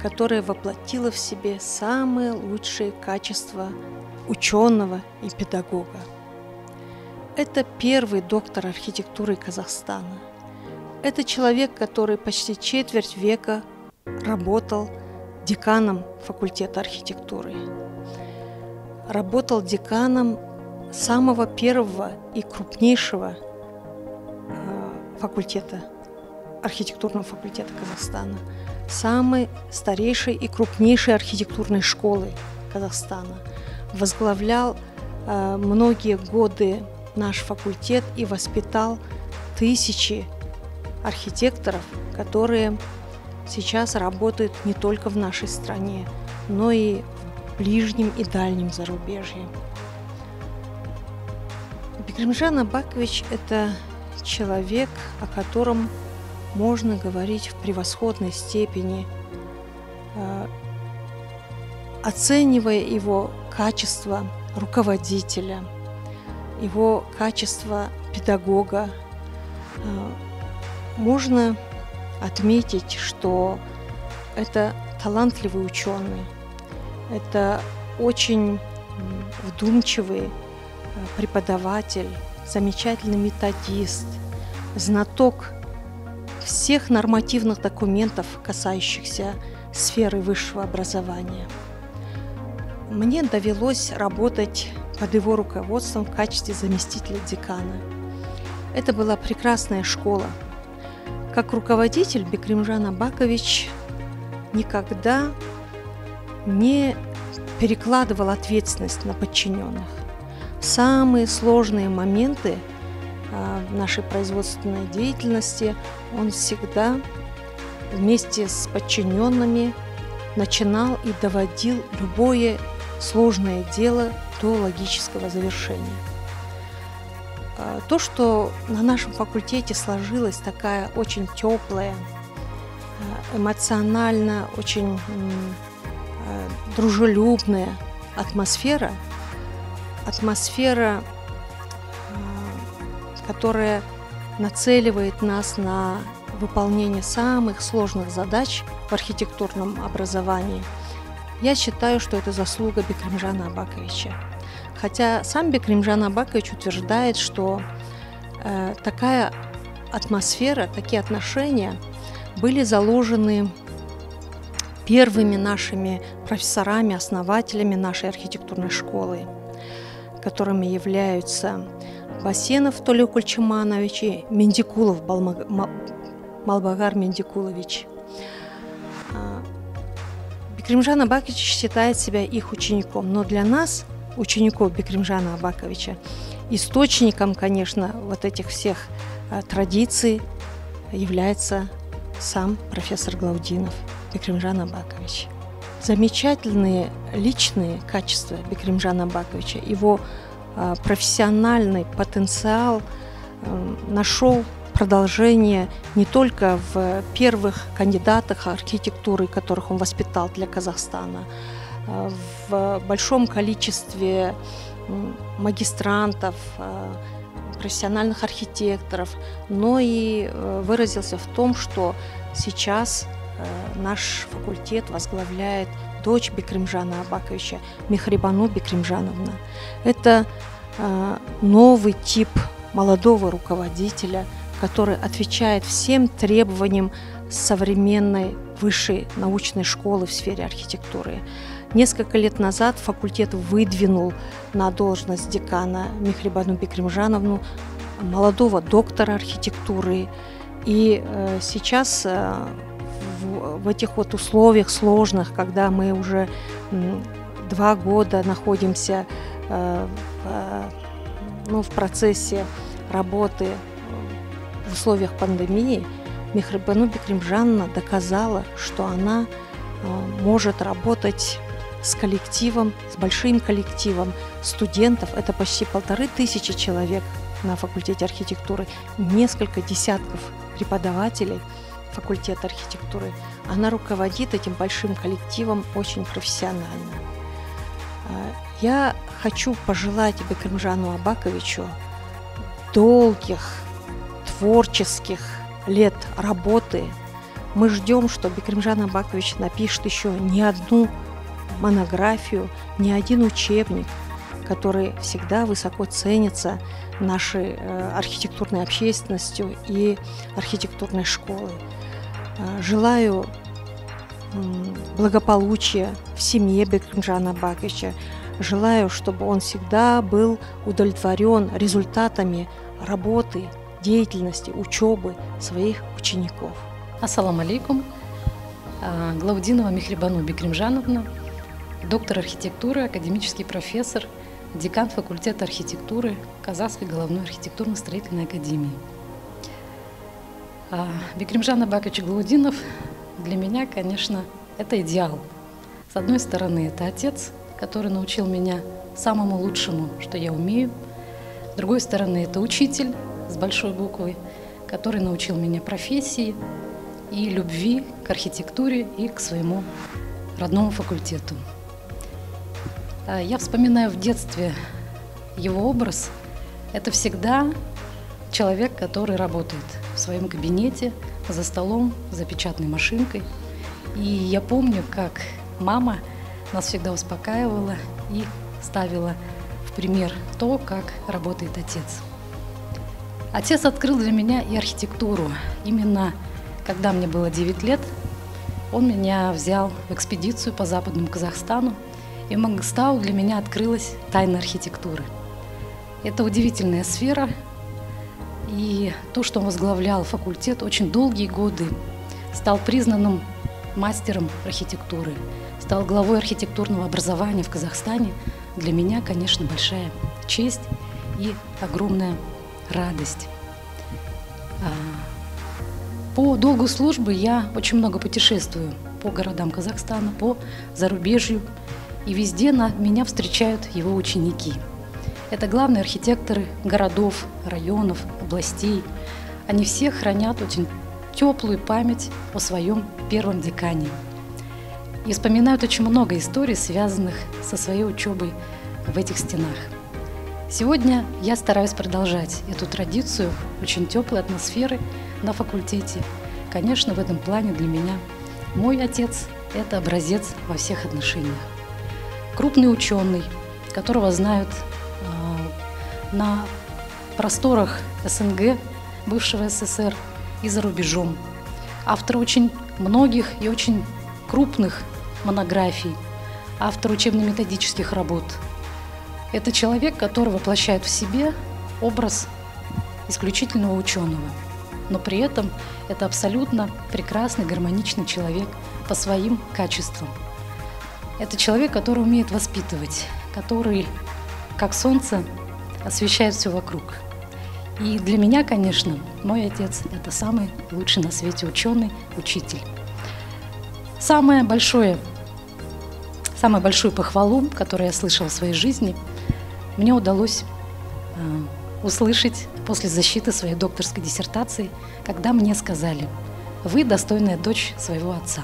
которая воплотила в себе самые лучшие качества учёного и педагога. Это первый доктор архитектуры Казахстана. Это человек, который почти четверть века работал деканом факультета архитектуры. Работал деканом самого первого и крупнейшего, э, факультета, архитектурного факультета Казахстана, самой старейшей и крупнейшей архитектурной школы Казахстана. Возглавлял, э, многие годы наш факультет и воспитал тысячи архитекторов, которые сейчас работают не только в нашей стране, но и в ближнем и дальнем зарубежье. Бекримжан Абакович — это человек, о котором можно говорить в превосходной степени, э, оценивая его качество руководителя, его качество педагога. Э, можно отметить, что это талантливый учёный, это очень, м, вдумчивый, э, преподаватель, замечательный методист, знаток всех нормативных документов, касающихся сферы высшего образования. Мне довелось работать под его руководством в качестве заместителя декана. Это была прекрасная школа. Как руководитель Бекримжан Абакович никогда не перекладывал ответственность на подчинённых. Самые сложные моменты, а, в нашей производственной деятельности он всегда вместе с подчинёнными начинал и доводил любое сложное дело до логического завершения. А, то, что на нашем факультете сложилась такая очень тёплая, а, эмоционально очень, м, а, дружелюбная атмосфера, атмосфера, а, которая нацеливает нас на выполнение самых сложных задач в архитектурном образовании, я считаю, что это заслуга Бекримжана Абаковича. Хотя сам Бекримжан Абакович утверждает, что, э, такая атмосфера, такие отношения были заложены первыми нашими профессорами, основателями нашей архитектурной школы, которыми являются Басенов Толёк Кульчиманович и Мендикулов Балмаг-, Ма-, Малбагар Мендикулович. А, Бекримжан Абакович считает себя их учеником, но для нас, учеников Бекримжана Абаковича, источником, конечно, вот этих всех, а, традиций является сам профессор Глаудинов Бекримжан Абакович. Замечательные личные качества Бекримжана Абаковича, его, а, профессиональный потенциал, м, нашёл продолжение не только в первых кандидатах архитектуры, которых он воспитал для Казахстана, а, в большом количестве, м, магистрантов, а, профессиональных архитекторов, но и, э, выразился в том, что сейчас, э, наш факультет возглавляет дочь Бекримжана Абаковича, Мехрибану Бекримжановна. Это, э, новый тип молодого руководителя, который отвечает всем требованиям современной высшей научной школы в сфере архитектуры. Несколько лет назад факультет выдвинул на должность декана Мехрибану Бекримжановну, молодого доктора архитектуры. И э, сейчас э, в, в этих вот условиях сложных, когда мы уже м, два года находимся э, в, э, ну, в процессе работы в условиях пандемии, Мехрибану Бекримжановна доказала, что она э, может работать с коллективом, с большим коллективом студентов. Это почти полторы тысячи человек на факультете архитектуры, несколько десятков преподавателей факультета архитектуры. Она руководит этим большим коллективом очень профессионально. Э, Я хочу пожелать Бекримжану Абаковичу долгих творческих лет работы. Мы ждем, что Бекримжан Абакович напишет еще не одну монографию, не один учебник, который всегда высоко ценится нашей э, архитектурной общественностью и архитектурной школой. Э, Желаю м, благополучия в семье Бекримжана Абаковича. Желаю, чтобы он всегда был удовлетворен результатами работы, деятельности, учебы своих учеников. Ассаламу алейкум. А, Глаудинова Мехрибану Бекримжановна, доктор архитектуры, академический профессор, декан факультета архитектуры Казахской головной архитектурно-строительной академии. А, Бекримжан Абакович Глаудинов для меня, конечно, это идеал. С одной стороны, это отец, который научил меня самому лучшему, что я умею. С другой стороны, это учитель с большой буквы, который научил меня профессии и любви к архитектуре и к своему родному факультету. А, Я вспоминаю в детстве его образ. Это всегда человек, который работает в своем кабинете, за столом, за печатной машинкой. И я помню, как мама нас всегда успокаивала и ставила в пример то, как работает отец. Отец открыл для меня и архитектуру. Именно когда мне было девять лет, он меня взял в экспедицию по западному Казахстану, и в Мангыстау для меня открылась тайна архитектуры. Это удивительная сфера, и то, что он возглавлял факультет очень долгие годы, стал признанным мастером архитектуры, стал главой архитектурного образования в Казахстане, для меня, конечно, большая честь и огромная радость. А, По долгу службы я очень много путешествую по городам Казахстана, по зарубежью. И везде на, меня встречают его ученики. Это главные архитекторы городов, районов, областей. Они все хранят очень теплую память о своем первом декане. И вспоминают очень много историй, связанных со своей учебой в этих стенах. Сегодня я стараюсь продолжать эту традицию очень теплой атмосферы на факультете. Конечно, в этом плане для меня мой отец — это образец во всех отношениях. Крупный ученый, которого знают э, на просторах СНГ, бывшего СССР и за рубежом. Автор очень многих и очень крупных монографий, автор учебно-методических работ. Это человек, который воплощает в себе образ исключительного ученого, но при этом это абсолютно прекрасный, гармоничный человек по своим качествам. Это человек, который умеет воспитывать, который, как солнце, освещает все вокруг. И для меня, конечно, мой отец — это самый лучший на свете ученый, учитель. Самое большое, самую большую похвалу, которую я слышала в своей жизни, мне удалось э, услышать после защиты своей докторской диссертации, когда мне сказали: «Вы достойная дочь своего отца».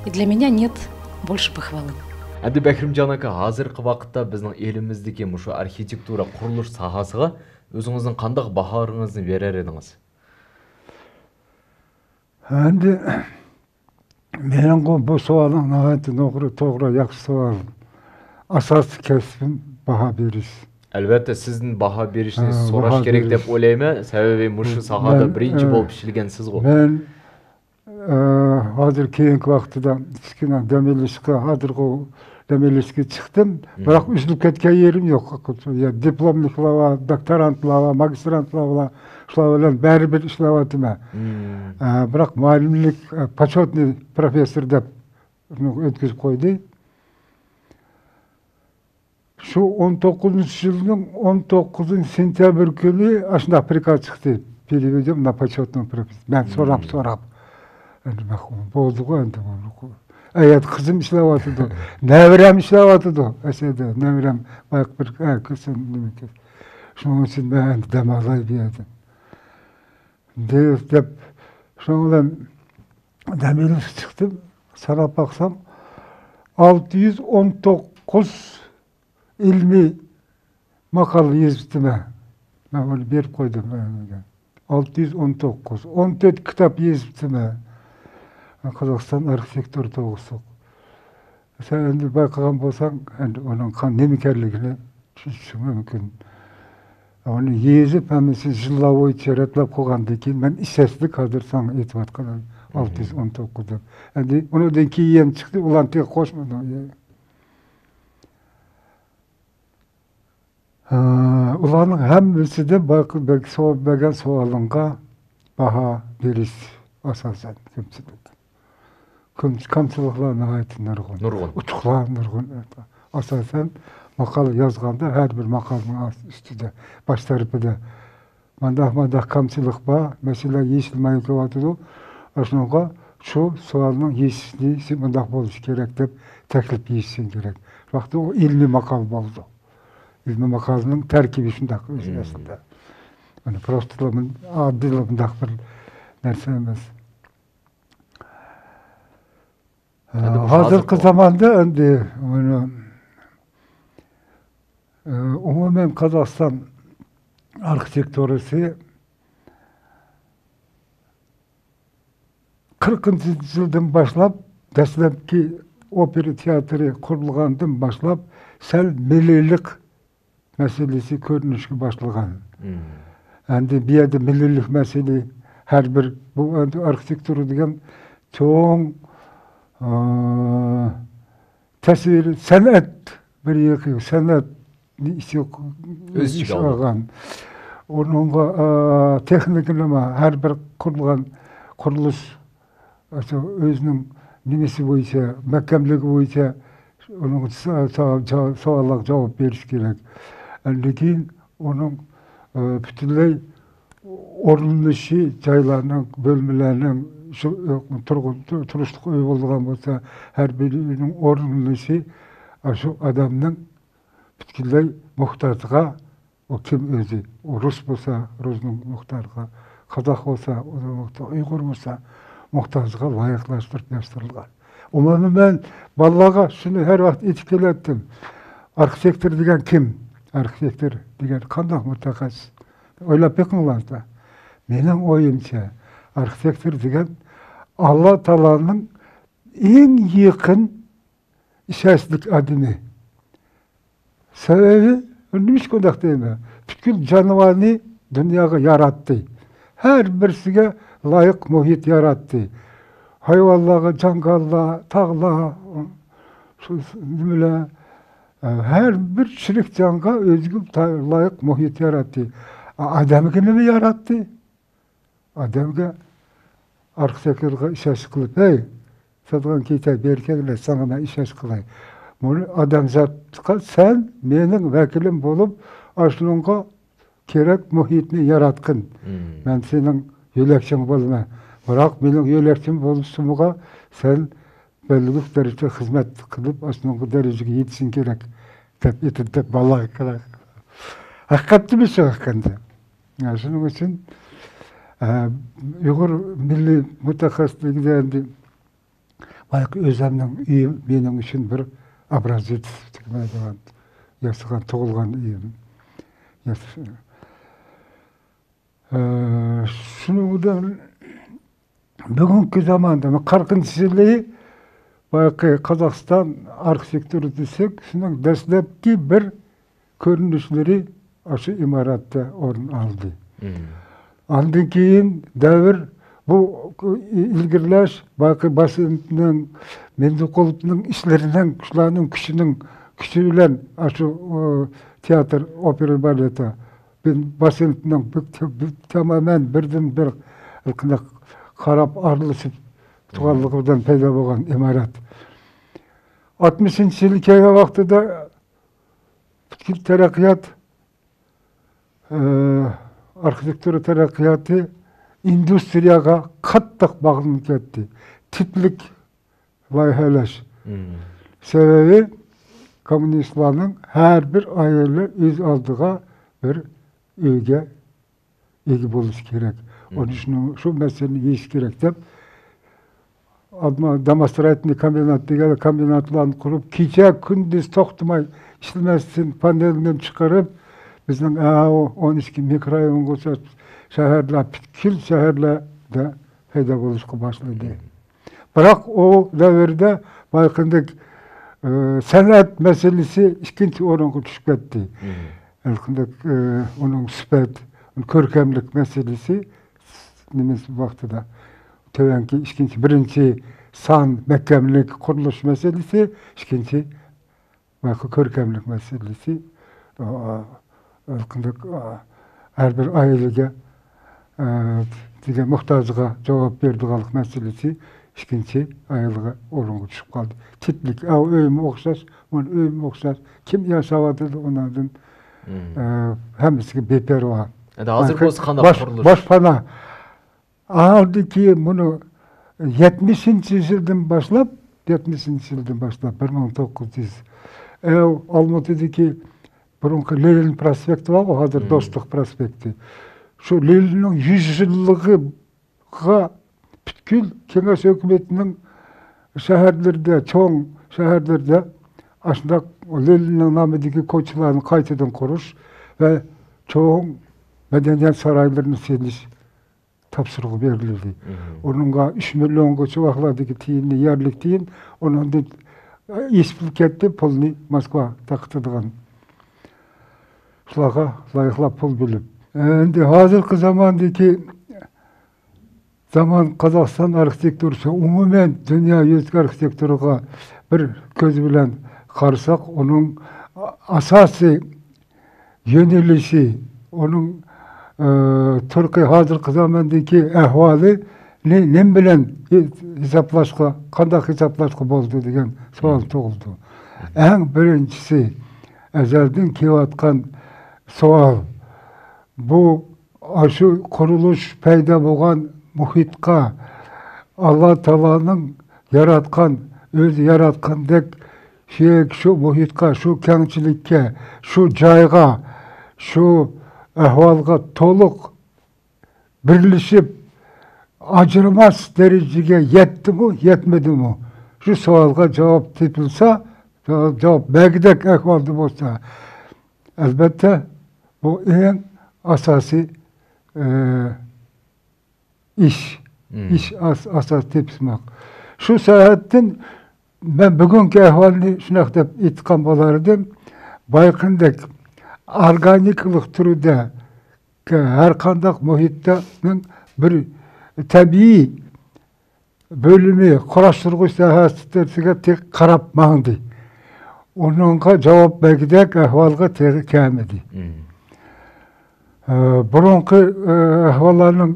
И для меня нет больше похвалы. Әнді Бәкірімжан ака, ھازىرقى ۋاقىتتا بىزنىڭ ئېلىمىزدىكى مۇشۇ ئارخىتېكتۇرا قۇرۇلۇش ساھەسىغە ئۆزىڭىزنىڭ قانداق باھارىڭىزنى بېرەر ئىدىڭىز؟ ئەمدى مېنىڭغۇ بۇ سوئالىڭ ناھايىتى توغرا، توغرا، ياخشى سوئال. ئاساسىي كەسپىم باھا بېرىش. ئەلۋەتتە، سىزدىن باھا بېرىشنى ھە، سوراش باھا كېرەك دەپ بېرىش. ئويلايمەن. سەۋەبى مۇشۇ مەن، ساھەدە ئە، بىرىنچى ئە، بولۇپ ئىشلىگەنسىزغۇ. مەن، ئە، ھازىر كېيىنكى ۋاقتىدا كىچىككىنە دەم ئېلىشقا، ھازىرقى دەم ئېلىشقا چىقتىم. مم. بىراق ئۈزۈلۈپ كەتكەن يېرىم يوق. يا دىپلوملۇقلار بار، دوكتورانتلار بار، ماگىسترانتلار بار. شۇلار بىلەن بەرىبىر ئىشلەۋاتىمەن. مم. ئە، بىراق مۇئەللىملىك، ئە، почёتنىي پروفېسسور دەپ ئۆتكۈزۈپ قويدى. شۇ ئون توققۇزىنچى يىلنىڭ ئون توققۇزىنچى سېنتەبىر كۈنى ئاشۇنداق پرىكاز چىقتى. Переведём на почётную профессию. مەن سوراپ، مم. سوراپ. ئەمدى مەن بولدىغۇ ئەمدى. ئەيەردە قىزىم ئىشلەۋاتىدۇ. نەۋرەم ئىشلەۋاتىدۇ. ئەسەردە نەۋرەم بايىقى بىر، ھە، كۆرسەم نېمە كۆرسەم. شۇنىڭ ئۈچۈن مەن ئەمدى دەم ئالاي بۇ يەردە. دەپ، شۇنىڭ بىلەن دەم ئېلىشقا چىقتىم. ساناپ باقسام، ئالتە يۈز ئون توققۇز ئىلمىي ماقالە يېزىپتىمەن. مەن ئۇنى بېرىپ قويدۇم. ئالتە يۈز ئون توققۇز، ئون تۆت كىتاب يېزىپتىمەن. قازاقىستان ئارخىتېكتۇرا توغرىسىلىق. سەن ئەمدى بايقىغان بولساڭ، ئەمدى ئۇنىڭ قا-، نېمە ئىكەنلىكىنى چۈشىنىشىڭ مۇمكىن. ئۇنى يېزىپ، ھەممىسىنى يىللار بويىچە رەتلەپ قويغاندىن كېيىن، مەن ئىشەنچلىك ھازىر ساڭا ئېيتىۋاتقىنىم، مم. ئالتە يۈز ئون توققۇز دەپ. ئەمدى ئۇنىڭدىن كېيىن چىقتى، ئۇلارنى تېخى قوشمىدىم. ھە، ئۇلارنىڭ ھەممىسىدە بايقى-، بەلكى سوئال بەرگەن سوئالىڭغا باھا بېرىش ئاساسەن كەمچىلىك. كەم-، كەمچىلىكلەر ناھايىتى نۇرغۇن. نۇرغۇن. ئۇتۇقلار نۇرغۇن. ئاساسەن ماقالە يازغاندا ھەر بىر ماقالىنىڭ ئاست-، ئۈستىدە، باش تەرىپىدە مانداق، مانداق كەمچىلىك بار، مەسىلە يېشىلمەي كېلىۋاتىدۇ. ئاشۇنىڭغا شۇ سوئالنىڭ يېشىلىشى مۇنداق بولۇشى كېرەك دەپ تەكلىپ يېزىشىڭ كېرەك. شۇ ۋاقىتتا ئۇ ئىلمىي ماقالە بولىدۇ. ئىلمىي ماقالىنىڭ تەركىبى شۇنداق ئۆزى مم. ئەسلىدە. يەنى پروستىلا مۇن-، ئاددىيلا مۇنداق بىر نەرسە ئەمەس. ئە، ئەمدى بۇ ھازىرقى ھازىرقى زاماندا ئەمدى مانا، ئە، ئومۇمەن قازاقىستان ئارخىتېكتۇرىسى قىرىقىنچى يىلدىن باشلاپ، دەسلەپكى ئوپېرا تىياتىرى قۇرۇلغاندىن باشلاپ، سەل مىللىيلىق مەسىلىسى كۆرۈنۈشكە باشلىغان. مم. ئەمدى بۇ يەردە مىللىيلىك مەسىلە، ھەر بىر، بۇ ئەمدى ئارخىتېكتۇرا دېگەن چوڭ، ئا، تەسۋىر، سەنئەت، بىر يېقى سەنئەتنى ئىچىگە ئۆز ئىچىگە ئىچىگە ئالغان. ئالغان. ئۇنىڭغا، ئا، تېخنىكىنىمۇ، ھەر بىر قۇرۇلغان قۇرۇلۇش ئاشۇ ئۆزىنىڭ نېمىسى بويىچە، مەھكەملىكى بويىچە ئۇنىڭ سا-، سا-، سا-، سوئاللارغا جاۋاب بېرىش كېرەك. ئاندىن كېيىن ئۇنىڭ، ئە، پۈتۈنلەي ئورۇنلىشى، جايلارنىڭ، بۆلمىلەرنىڭ، شۇ، ئە، تۇرغۇن-، تۇ-، تۇرۇشلۇق ئۆي بولىدىغان بولسا، ھەر بىر ئۆينىڭ ئورۇنلىشى، ئاشۇ ئادەمنىڭ پۈتكۈللەي موھتاجىغا، ئۇ كىم ئۆزى؟ ئۇ رۇس بولسا، رۇسنىڭ موھتاجىغا، قازاق بولسا، ئۇنىڭ موھتا-، ئۇيغۇر بولسا، موھتاجىغا لايىقلاشتۇرۇپ ياسىتىلغان. ئومۇمەن، مەن بالىلارغا شۇنى ھەر ۋاقىت ئېيتىپ كېلەتتىم. ئارخىتېكتور دېگەن كىم؟ ئارخىتېكتور دېگەن قانداق مۇتەخەسسىس؟ ئويلاپ بېقىڭلاردا. مېنىڭ ئويۇمچە، ئارخىتېكتور دېگەن ئاللا تائالانىڭ ئەڭ يېقىن ئىشەنچلىك ئادىمى. سەۋەبى، نېمىشقا ئۇنداق دەيمەن؟ پۈتكۈل جانىۋارنى دۇنياغا ياراتتى. ھەر بىرسىگە لايىق مۇھىت ياراتتى. ھايۋانلارغا، جاڭگاللار، تاغلار، شۇ نېمىلەر، ھەر بىر چىرىك جانغا ئۆزىگە تا-، لايىق مۇھىت ياراتتى. ئادەمگە نېمە ياراتتى؟ ئادەمگە ئارخىتېكتورغا ئىشەنچ قىلىپ، «ھەي، ساتىدىغان كېتەي، بېرى كەلگىلى، ساڭا مەن ئىشەنچ قىلاي.» بۇنى ئادەمزاتقا، «سەن مېنىڭ ۋەكىلىم بولۇپ، ئاشۇنىڭغا كېرەك مۇھىتنى ياراتقىن. مم. مەن سېنىڭ يۆلەكچىڭ بولىمەن. بىراق مېنىڭ يۆلەكچىم بولسىمۇغا سەن بەلگىلىك دەرىجىدە خىزمەت قىلىپ، ئاشۇنىڭغا دەرىجىگە يېتىشىڭ كېرەك» دەپ ئېيتىپ، دەپ بالىلارغا كېرەك. ھەقىقەتتىمۇ شۇ ھەقىقەتەن. يا، شۇنىڭ ئۈچۈن، ئە، ئۇيغۇر مىللىي مۇتەخەسسىسلىكىدە ئەمدى بايىقى ئۆزەمنىڭ ئۆيۈم مېنىڭ ئۈچۈن بىر ئابراز يېتىشتۈرمەيدىغان، ياسىغان، تۇغۇلغان ئۆيۈم. ياس-، ئە، شۇنىڭ بىلەن بۈگۈنكى زاماندا، قىرىقىنچى يىلى بايىقى قازاقىستان ئارخىتېكتۇرا دېسەك، شۇنىڭ دەسلەپكى بىر كۆرۈنۈشلىرى ئاشۇ ئىمارەتتە ئورۇن ئالدى. ئاندىن كېيىن دەۋر بۇ ئىلگىرىلەش، بايىقى باشكەنتنىڭ، مىندىقۇلۇپنىڭ ئىشلىرىنىڭ، شۇلارنىڭ كۈچىنىڭ، كۈچى بىلەن ئاشۇ، ئۇ، تىياتىر، ئوپېرا بالېتى باشكەنتنىڭ بىر، بىر، تامامەن بىردىن بىر قاراپ ئارىلىشىپ تۇرغانلىقى بىلەن پەيدا بولغان ئىمارەت. ئاتمىشىنچى يىلى كەلگەن ۋاقتىدا پۈتكۈل تەرەققىيات، ئارخىتېكتۇرا تەرەققىياتى ئىندۇسترىيەگە قاتتىق باغلىنىپ كەتتى. تىپلىك لايىھەلەش. سەۋەبى، كوممۇنىستلارنىڭ ھەر بىر ئائىلە ئۆز ئالدىغا بىر ئۆيگە ئىگە بولۇشى كېرەك. ئۇنى شۇنىڭ، شۇ مەسىلىنى يېشىش كېرەك دەپ، ئادما-، домостроительный комбинат دېگەن كومبىناتلارنى قۇرۇپ، كېچە كۈندۈز توختىماي ئىشلىمەستىن، پانېلنى چىقىرىپ، بىزنىڭ ئەۋۇ ئون ئىككى مىكرورايونغىچە شەھەرلەر، پۈتكۈل شەھەرلەردە پەيدا بولۇشقا باشلىدى. بىراق ئۇ دەۋردە بايقىندەك، ئى، سەنئەت مەسىلىسى ئىككىنچى ئورۇنغا چۈشۈپ كەتتى. ھېلىقىندەك، ئى، ئۇنىڭ سۈپەت، كۆركەملىك مەسىلىسى نېمىسى ۋاقتىدا تۆۋەنكى ئىككىنچى، بىرىنچى سان، مەھكەملىك، قۇرۇلۇش مەسىلىسى، ئىككىنچى ۋە كۆركەملىك مەسىلىسى، ئا، ھەر بىر ئائىلىگە، ئا، دېگەن موھتاجغا جاۋاب بېرىدىغانلىق مەسىلىسى ئىككىنچى ئائىلىگە ئورۇنغا چۈشۈپ قالدى. تىپلىك، ئاۋۇ ئۆيمۇ ئوخشاش، مانا ئۆيمۇ ئوخشاش، كىم ياشاۋاتىدۇ ئۇنىڭدىن، ئا، ھەممىسىگە بىپەرۋا. ئەمدى ھازىر بولسا قانداق باش-، قۇرۇلۇش؟ باشپانا. ئاندىن كېيىن بۇنى يەتمىشىنچى يىلدىن باشلاپ، يەتمىشىنچى يىلدىن باشلاپ، بىر مىڭ توققۇز يۈز، ئە، ئالمۇتىدىكى بۇرۇنقى لېنىن پروسپېكتى بارغۇ، ھازىر دوستلۇق پروسپېكتى. شۇ لېنىننىڭ يۈز يىللىقىغا پۈتكۈل كېڭەش ھۆكۈمىتىنىڭ شەھەرلىرىدە، چوڭ شەھەرلىرىدە ئاشۇنداق لېنىننىڭ نامىدىكى كوچىلارنى قايتىدىن قۇرۇش ۋە چوڭ مەدەنىيەت سارايلىرىنى سېلىش تاپشۇرۇق بېرىلدى. ئۇنىڭغا ئۈچ مىليونغىچە ۋاقلاردىكى تىيىننى، يەرلىك تىيىن، ئۇنىڭدىن ئېشىپ كەتتى، پۇلنى موسكۋا تارقىتىدىغان. شۇلارغا لايىقلاپ پۇل بۆلۈپ. ئەمدى ھازىرقى زاماندىكى زامان قازاقىستان ئارخىتېكتۇرىسى، ئومۇمەن دۇنيا يۈزلۈك ئارخىتېكتۇرىغا بىر كۆز بىلەن قارىساق، ئۇنىڭ ئاساسىي يۆنىلىشى، ئۇنىڭ، ئى، تۇرقى ھازىرقى زاماندىكى ئەھۋالىنى نېمە بىلەن ھېسابلاشقا، قانداق ھېسابلاشقا بولىدۇ دېگەن سوئال تۇغۇلىدۇ. ئەڭ بىرىنچىسى، ئەزەلدىن كېلىۋاتقان سوئال، بۇ، ئاشۇ قۇرۇلۇش پەيدا بولغان مۇھىتقا، ئاللا تائالانىڭ ياراتقان، ئۆزى ياراتقاندەك شۇ، شۇ مۇھىتقا، شۇ كەڭچىلىككە، شۇ جايغا، شۇ ئەھۋالغا تولۇق بىرلىشىپ، ئاجرىماس دەرىجىگە يەتتىمۇ، يەتمىدىمۇ؟ شۇ سوئالغا جاۋاب تېپىلسا، جاۋاب، جاۋاب بەرگۈدەك ئەھۋالدا بولسا، ئەلبەتتە، بۇ ئەڭ ئاساسىي، ئى، ئىش. ئىش ئاس-، ئاساس تېپىشماق. شۇ سەۋەبتىن مەن بۈگۈنكى ئەھۋالنى شۇنداق دەپ ئېيتقان بولار ئىدىم. بايىقىدەك ئورگانىكىلىق تۈرىدە ھەر قانداق مۇھىتنىڭ بىر تەبىئىي بۆلۈمى، قۇراشتۇرغۇچ ساھەسىگە تېخى قاراپ ماڭدى. ئۇنىڭغا جاۋاب بەرگۈدەك ئەھۋالغا تېخى كەلمىدى. ئە، بۇرۇنقى، ئە، ئەھۋاللارنىڭ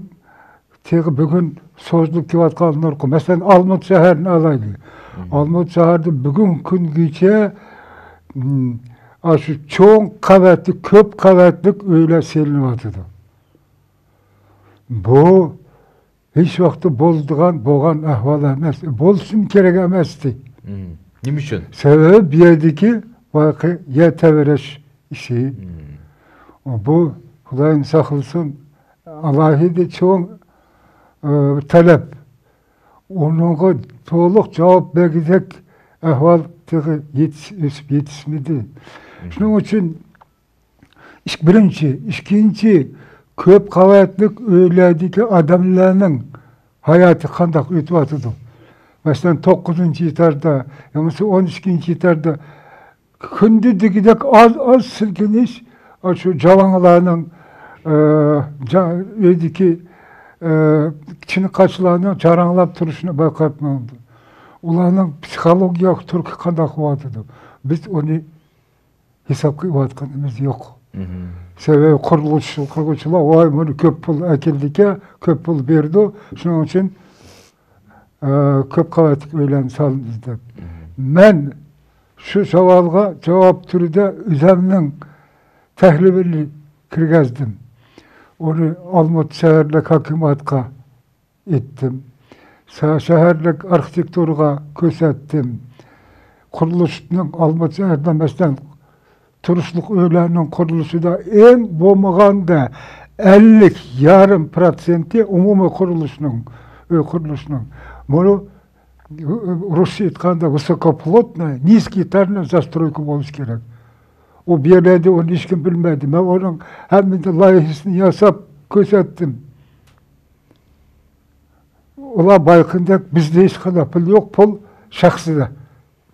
تېخى بۈگۈن سوزۇلۇپ كېلىۋاتقان نۇرغۇن، مەسىلەن، ئالمۇتا شەھىرىنى ئالايلى. ئالمۇتا شەھىرىدە بۈگۈن كۈنگىچە، م، ئاشۇ چوڭ قەۋەتلىك، كۆپ قەۋەتلىك ئۆيلەر سېلىنىۋاتىدۇ. بۇ ھېچ ۋاقىتتا بولىدىغان، بولغان ئەھۋال ئەمەس. بولسىمۇ كېرەك ئەمەستى. نېمە ئۈچۈن؟ سەۋەبى بۇ يەردىكى بايىقى يەر تەۋرەش ئىشى. بۇ، خۇدايىم ساقلىسۇن، ئالاھىدە چوڭ، ئى، تەلەپ. ئۇنىڭغا تولۇق جاۋاب بەرگۈدەك ئەھۋال تېخى يېتىش-، ئۆسۈپ يېتىشمىدى. شۇنىڭ ئۈچۈن ئىك-، بىرىنچى، ئىككىنچى، كۆپ قەۋەتلىك ئۆيلەردىكى ئادەملەرنىڭ ھاياتى قانداق ئۆتۈۋاتىدۇ؟ مەسىلەن، توققۇزىنچى ئېتاژدا يا بولمىسا ئون ئىككىنچى ئېتاژدا كۈندە دېگۈدەك ئاز-ئاز سىلكىنىش، ئاشۇ جاۋاڭلارنىڭ، ئە، جا-، ئۆيدىكى، ئە، چىنقاچلارنىڭ جاراڭلاپ تۇرۇشىنى بايقاپ ماڭدى. ئۇلارنىڭ پسىخولوگىيەلىك تۇرقى قانداق بولۇۋاتىدۇ؟ بىز ئۇنى ھېسابقا ئېلىۋاتقىنىمىز يوق. مهم. سەۋەبى، قۇرۇلۇش قىلغۇچىلار، ۋاي، بۇنى كۆپ پۇل ئەكېلىدىكەن، كۆپ پۇل بېرىدۇ، شۇنىڭ ئۈچۈن، ئە، كۆپ قەۋەتلىك ئۆيلەرنى سالىمىز دەپ. مهم. مەن شۇ ساۋالغا جاۋاب تۈرىدە ئۆزۈمنىڭ تەھلىلىمنى كىرگۈزدۈم. ئۇنى ئالمۇتا شەھەرلىك ھاكىمىيەتكە ئېيتتىم. شە-، شەھەرلىك ئارخىتېكتورغا كۆرسەتتىم. قۇرۇلۇشنىڭ ئالمۇتا شەھەردە، مەسىلەن، تۇرۇشلۇق ئۆيلەرنىڭ قۇرۇلۇشىدا ئەڭ بولمىغاندا ئەللىك يېرىم پىروتسېنتى ئومۇمىي قۇرۇلۇشنىڭ، ئۆي قۇرۇلۇشنىڭ. بۇنى رۇسچە ئېيتقاندا высокоплотная, низкоэтажная застройка بولۇشى كېرەك. ئۇ بۇ يەرلەردە ئۇنى ھېچكىم بىلمەيدۇ. مەن ئۇنىڭ ھەممىدىن لايىھىسىنى ياساپ كۆرسەتتىم. ئۇلار بايقىغاندەك، بىزدە ھېچقانداق پۇل يوق، پۇل شەخسىدە.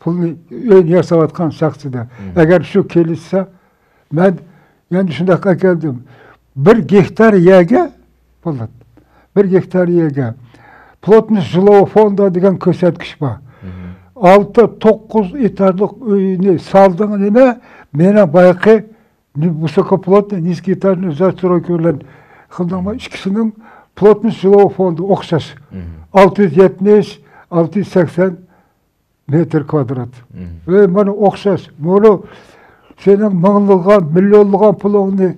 پۇلنى، ئۆينى ياساۋاتقان شەخسىدە. مم. ئەگەر شۇ كېلىشسە، مەن يەنە شۇنداق ئەكەلدىم. بىر گېكتار يەرگە، بولدى. بىر گېكتار يەرگە плотность жилого фонда دېگەن كۆرسەتكۈچ بار. مم. ئالتە، توققۇز ئېتاژلىق ئۆينى سالدىڭ نېمە، مېنىڭ بايىقى نى-، высокоплотный, низкоэтажный застройка بىلەن قىلدىڭمۇ، ئىككىسىنىڭ плотность жилого фонда ئوخشاش. مم. ئالتە يۈز يەتمىش، ئالتە يۈز سەكسەن مېتىر كۋادرات. مم. ۋە مانا ئوخشاش. بۇنى سېنىڭ مىڭلىغان، مىليونلىغان پۇلۇڭنى،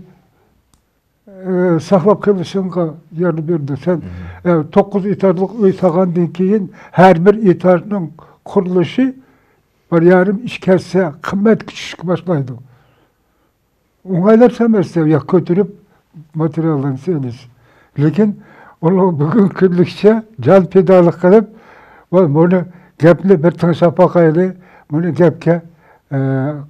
ئە، ساقلاپ قېلىشىڭغا ياردەم بېرىدۇ. سەن، مم. ئە، توققۇز ئېتاژلىق ئۆي سالغاندىن كېيىن، ھەر بىر ئېتاژنىڭ قۇرۇلۇشى بىر يېرىم، ئىككى ھەسسە قىممەتكە چۈشۈشكە باشلايدۇ. ئوڭايلاشسا مەسىلە، يا كۆتۈرۈپ ماتېرىياللارنى سېلىش. لېكىن ئۇلار بۈگۈنكى كۈنلۈكچە جان پىدالىق قىلىپ، ۋاي، بۇنى گەپنى بىر تىڭشاپ باقايلى، بۇنى گەپكە، ئە،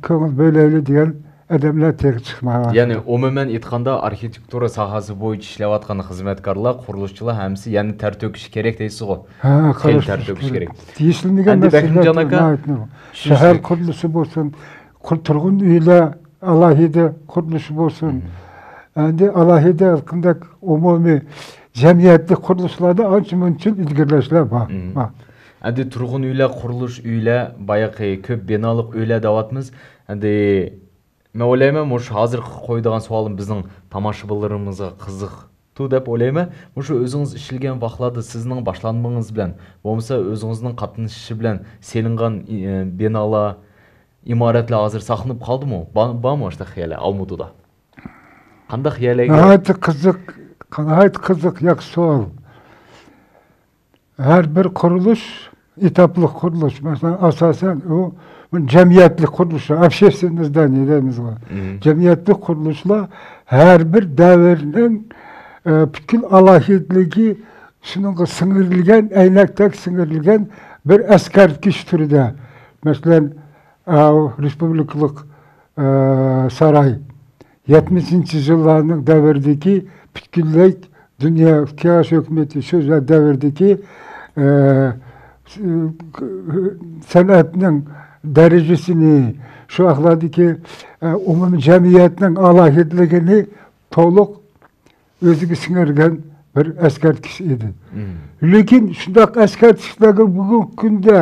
كۆڭۈل بۆلەيلى دېگەن ئادەملەر تېخى چىقمىغان. يەنى، ئومۇمەن ئېيتقاندا، ئارخىتېكتۇرا ساھەسى بويىچە ئىشلەۋاتقان خىزمەتكارلار، قۇرۇلۇشچىلار ھەممىسى يەنە تەر تۆكۈشى كېرەك دەيسىزغۇ؟ ھە، خېلى تەر تۆكۈشى كېرەك. تېگىشلىمىگەن ئەمدى بەھرىمجان ئاكا، شەھەر قۇرۇلۇشى بولسۇن، قۇر-، تۇرغۇن ئۆيلەر ئالاھىدە قۇرۇلۇشى بولسۇن. مم. ئەمدى ئالاھىدە قانداق ئومۇمىي جەمئىيەتلىك قۇرۇلۇشلاردا ئانچە مۇنچە ئىلگىرىلەشلەر بار. مم. بار. ئەمدى تۇرغۇن ئۆيلەر، قۇرۇلۇش ئۆيلەر، بايىقى كۆپ بىنالىق ئۆيلەر دەۋاتىمىز. ئەمدى مەن ئويلايمەن، مۇشۇ ھازىرقى قويىدىغان سوئالىم بىزنىڭ تاماشىبىنلىرىمىزغا قىزىقتۇ دەپ ئويلايمەن. مۇشۇ ئۆزىڭىز ئىشلىگەن ۋاقىتلاردا سىزنىڭ باشلانمىڭىز بىلەن، بولمىسا ئۆزىڭىزنىڭ قاتنىشىشى بىلەن سېلىنغان، ئى، بىنالار، ئىمارەتلەر ھازىر ساقلىنىپ قالدىمۇ؟ بار-، بارمۇ ئاشۇنداق يەرلەر ئالمۇتىدا؟ قانداق يەرلەرگە؟ ناھايىتى قىزىق، ناھايىتى قىزىق، ياخشى سوئال. ھەر بىر قۇرۇلۇش، ئېتاپلىق قۇرۇلۇش، مەسىلەن، ئاساسەن ئۇ جەمئىيەتلىك قۇرۇلۇشلار، общественное здание دەيمىزغۇ. مم. جەمئىيەتلىك قۇرۇلۇشلار ھەر بىر دەۋرنىڭ، ئە، پۈتكۈل ئالاھىدىلىكى شۇنىڭغا سىڭدۈرۈلگەن، ئەينەكتەك سىڭدۈرۈلگەن بىر ئەسكەرتكۈچ تۈرىدە. مەسىلەن، ئاۋۇ رېسپۇبلىكىلىق، ئە، ساراي. يەتمىشىنچى يىللارنىڭ دەۋرىدىكى پۈتكۈللەي دۇنيا كېڭەش ھۆكۈمىتى شۇ دەۋردىكى، ئە، سەنئەتنىڭ دەرىجىسىنى، شۇ ۋاقىتلاردىكى، ئە، ئومۇمىي جەمئىيەتنىڭ ئالاھىدىلىكىنى تولۇق ئۆزىگە سىڭدۈرگەن بىر ئەسكەرتكۈچ ئىدى. مم. لېكىن شۇنداق ئەسكەرتكۈچلەرگە بۈگۈنكى كۈندە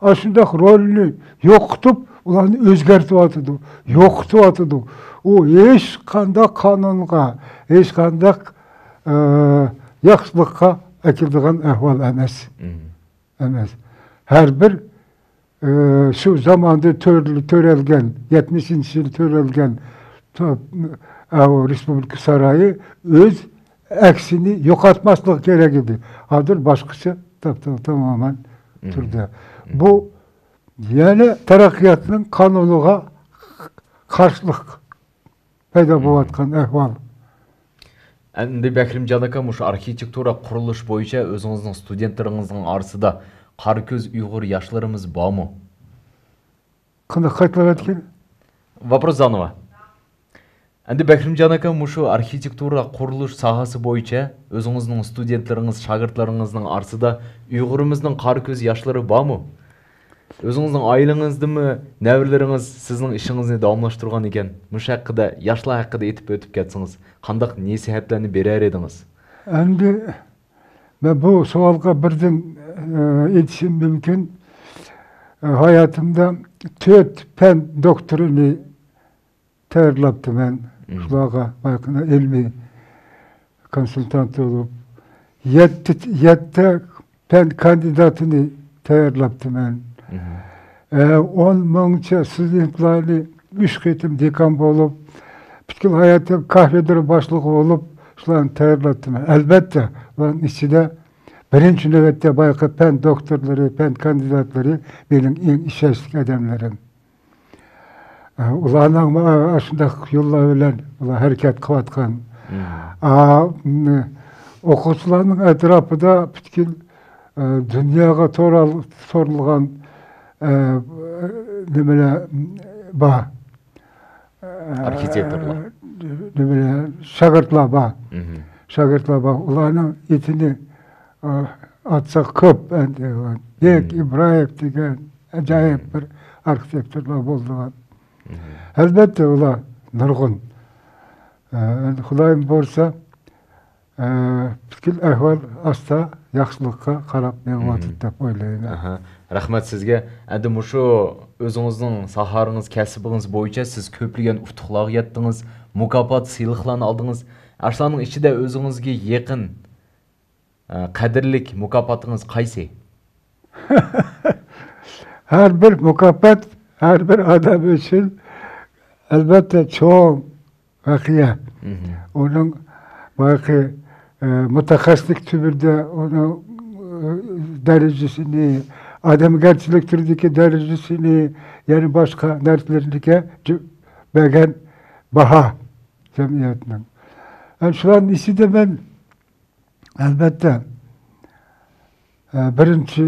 ئاشۇنداق رولنى يوقىتىپ، ئۇلارنى ئۆزگەرتىۋاتىدۇ، يوقىتىۋاتىدۇ. ئۇ ھېچقانداق قانۇنغا، ھېچقانداق، ئە، ياخشىلىققا ئەكېلىدىغان ئەھۋال ئەمەس. مم. ئەمەس. ھەر بىر، ئە، شۇ زاماندا تۆر-، تۆرەلگەن، يەتمىشىنچى يىل تۆرەلگەن تو-، ئاۋۇ رېسپۇبلىكا سارىيى ئۆز ئەكسىنى يوقاتماسلىقى كېرەك ئىدى. ھازىر باشقىچە تاپ-، تاپ-، تامامەن مم. تۇردى. مم. بۇ يەنە تەرەققىياتنىڭ قانۇنىغا قارشىلىق پەيدا مم. بولۇۋاتقان ئەھۋال. ئەمدى بەكرىمجان ئاكا، مۇشۇ ئارخىتېكتۇرا قۇرۇلۇش بويىچە ئۆزىڭىزنىڭ ستۇدېنتلىرىڭىزنىڭ ئارىسىدا قارا كۆز ئۇيغۇر ياشلىرىمىز بارمۇ؟ قانداق قايتىلاۋاتىدىكەن؟ Вопрос заново. ئەمدى بەكرىمجان ئاكا، مۇشۇ ئارخىتېكتۇرا قۇرۇلۇش ساھەسى بويىچە ئۆزىڭىزنىڭ ستۇدېنتلىرىڭىز، شاگىرتلىرىڭىزنىڭ ئارىسىدا ئۇيغۇرىمىزنىڭ قارا كۆز ياشلىرى بارمۇ؟ ئۆزىڭىزنىڭ ئائىلىڭىزدىمۇ نەۋرىلىرىڭىز سىزنىڭ ئىشىڭىزنى داۋاملاشتۇرغان ئىكەن، مۇشۇ ھەققىدە، ياشلار ھەققىدە ئېيتىپ ئۆتۈپ كەتسىڭىز، قانداق نەسىھەتلەرنى بېرەر ئىدىڭىز؟ ئەمدى مەن بۇ سوئالغا بىردىن، ئە، ئېيتىشىم مۇمكىن. ئە، ھاياتىمدا تۆت پەن دوكتورىنى تەييارلاپتىمەن. مم. شۇلارغا بايىقىنا ئىلمىي كونسۇلتانت بولۇپ، يەتتە، يەتتە پەن كاندىداتىنى تەييارلاپتىمەن. مم. ئە، ئون مىڭچە ستۇدېنتلارنى ئۈچ قېتىم دېكان بولۇپ، پۈتكۈل ھاياتىم كافېدرا باشلىقى بولۇپ، شۇلارنى تەييارلاپتىمەن. ئەلۋەتتە، ئۇلارنىڭ ئىچىدە بىرىنچى نۆۋەتتە بايىقى پەن دوكتورلىرى، پەن كاندىداتلىرى مېنىڭ ئەڭ ئىشەنچلىك ئادەملىرىم. ئۇلارنىڭ ئاشۇنداق يوللار بىلەن ئۇلار ھەرىكەت قىلىۋاتقان. مم. ئا، م، ئوقۇغۇچىلارنىڭ ئەتراپىدا پۈتكۈل، ئە، دۇنياغا تورال-، تورلىغان، ئە، نېمىلەر بار. ئارخىتېكتورلار. نېمىلەر، شاگىرتلار بار. مم. شاگىرتلار بار. ئۇلارنىڭ ئېتىنى، ئا، ئاتساق كۆپ ئەمدى. بەك مم. ئىبراھىم دېگەن ئاجايىپ مم. بىر ئارخىتېكتورلار بولىدىغان. مم. ئەلۋەتتە، ئۇلار نۇرغۇن. ئە، ئەمدى خۇدايىم بۇيرۇسا، ئە، پۈتكۈل ئەھۋال ئاستا ياخشىلىققا قاراپ مېڭىۋاتىدۇ مم. دەپ ئويلايمەن. ئاھا. رەھمەت سىزگە. ئەمدى مۇشۇ ئۆزىڭىزنىڭ ساھەڭىز، كەسپىڭىز بويىچە سىز كۆپلىگەن ئۇتۇقلارغا يەتتىڭىز، مۇكاپات، سىيلىقلارنى ئالدىڭىز. ئاشۇلارنىڭ ئىچىدە ئۆزىڭىزگە يېقىن، ئە، قەدىرلىك مۇكاپاتىڭىز قايسى؟ ھەر بىر مۇكاپات ھەر بىر ئادەم ئۈچۈن، ئەلۋەتتە، چوڭ ۋەقە. مم. ئۇنىڭ بايىقى، ئە، مۇتەخەسسىسلىك تۈرىدە ئۇنىڭ، ئە، دەرىجىسىنى، ئادەمگەرچىلىك تۈرىدىكى دەرىجىسىنى، يەنە باشقا نەرسىلەرگە جۇ-، بەرگەن باھا جەمئىيەتنىڭ. ئەنە شۇلارنىڭ ئىچىدە مەن ئەلۋەتتە، ئە، بىرىنچى،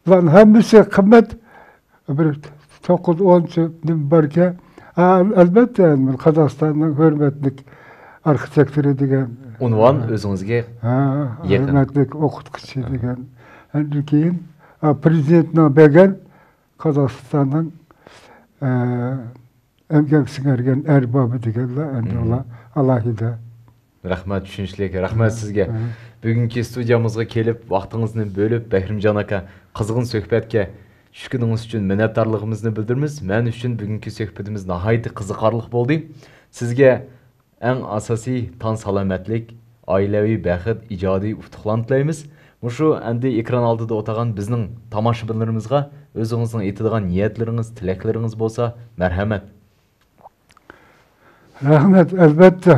بۇلارنىڭ ھەممىسى قىممەت، بىر توققۇز، ئونچە نېمە باركەن. ئە، ئەلۋەتتە، بىر قازاقىستاننىڭ ھۆرمەتلىك ئارخىتېكتورى دېگەن. ئۇنۋان ئۆزىڭىزگە ھە، يېقىن. ھۆرمەتلىك ئوقۇتقۇچى ھە. دېگەن. ئاندىن كېيىن، ئە، پرېزىدېنتنىڭ بەرگەن قازاقىستاننىڭ، ئە، ئەمگەك سىڭەرگەن ئەربابى دېگەنلەر، ئەمدى مم. ئۇلار ئالاھىدە. رەھمەت، چۈشىنىشلىك. رەھمەت مم. سىزگە. مم. بۈگۈنكى ستۇدىيەمىزگە كېلىپ، ۋاقتىڭىزنى بۆلۈپ، بەھرىمجان ئاكا، قىزغىن سۆھبەتكە چۈشكىنىڭىز ئۈچۈن مىننەتدارلىقىمىزنى بىلدۈرىمىز. مەن ئۈچۈن بۈگۈنكى سۆھبىتىمىز ناھايىتى قىزىقارلىق بولدى. سىزگە ئەڭ ئاساسىي تان سالامەتلىك، ئائىلىۋى بەخت، ئىجادىي ئۇتۇقلارنى تىلەيمىز. مۇشۇ ئەمدى ئېكران ئالدىدا ئولتۇرغان بىزنىڭ تاماشىبىنلىرىمىزغا ئۆزىڭىزنىڭ ئېيتىدىغان نىيەتلىرىڭىز، تىلەكلىرىڭىز بولسا، مەرھەمەت. رەھمەت، ئەلۋەتتە.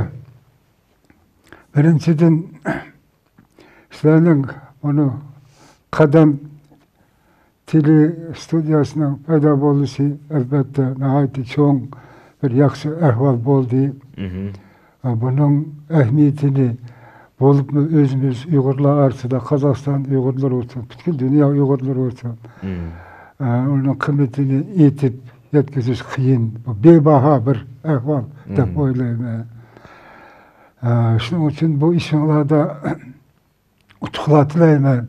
بىرىنچىدىن، سىلەرنىڭ مۇنۇ قەدەم تېلېستۇدىيەسىنىڭ پەيدا بولۇشى، ئەلۋەتتە، ناھايىتى چوڭ بىر ياخشى ئەھۋال بولدى. مهم. ئە، بۇنىڭ ئەھمىيىتىنى، بولۇپمۇ ئۆزىمىز ئۇيغۇرلار ئارىسىدا، قازاقىستان ئۇيغۇرلىرى بولسۇن، پۈتكۈل دۇنيا ئۇيغۇرلىرى بولسۇن، مم. ئە، ئۇنىڭ قىممىتىنى ئېيتىپ يەتكۈزۈش قىيىن. بۇ بىباھا بىر ئەھۋال دەپ مم. ئويلايمەن. ئە، شۇنىڭ ئۈچۈن بۇ ئىشىڭلاردا ئۇتۇقلار تىلەيمەن.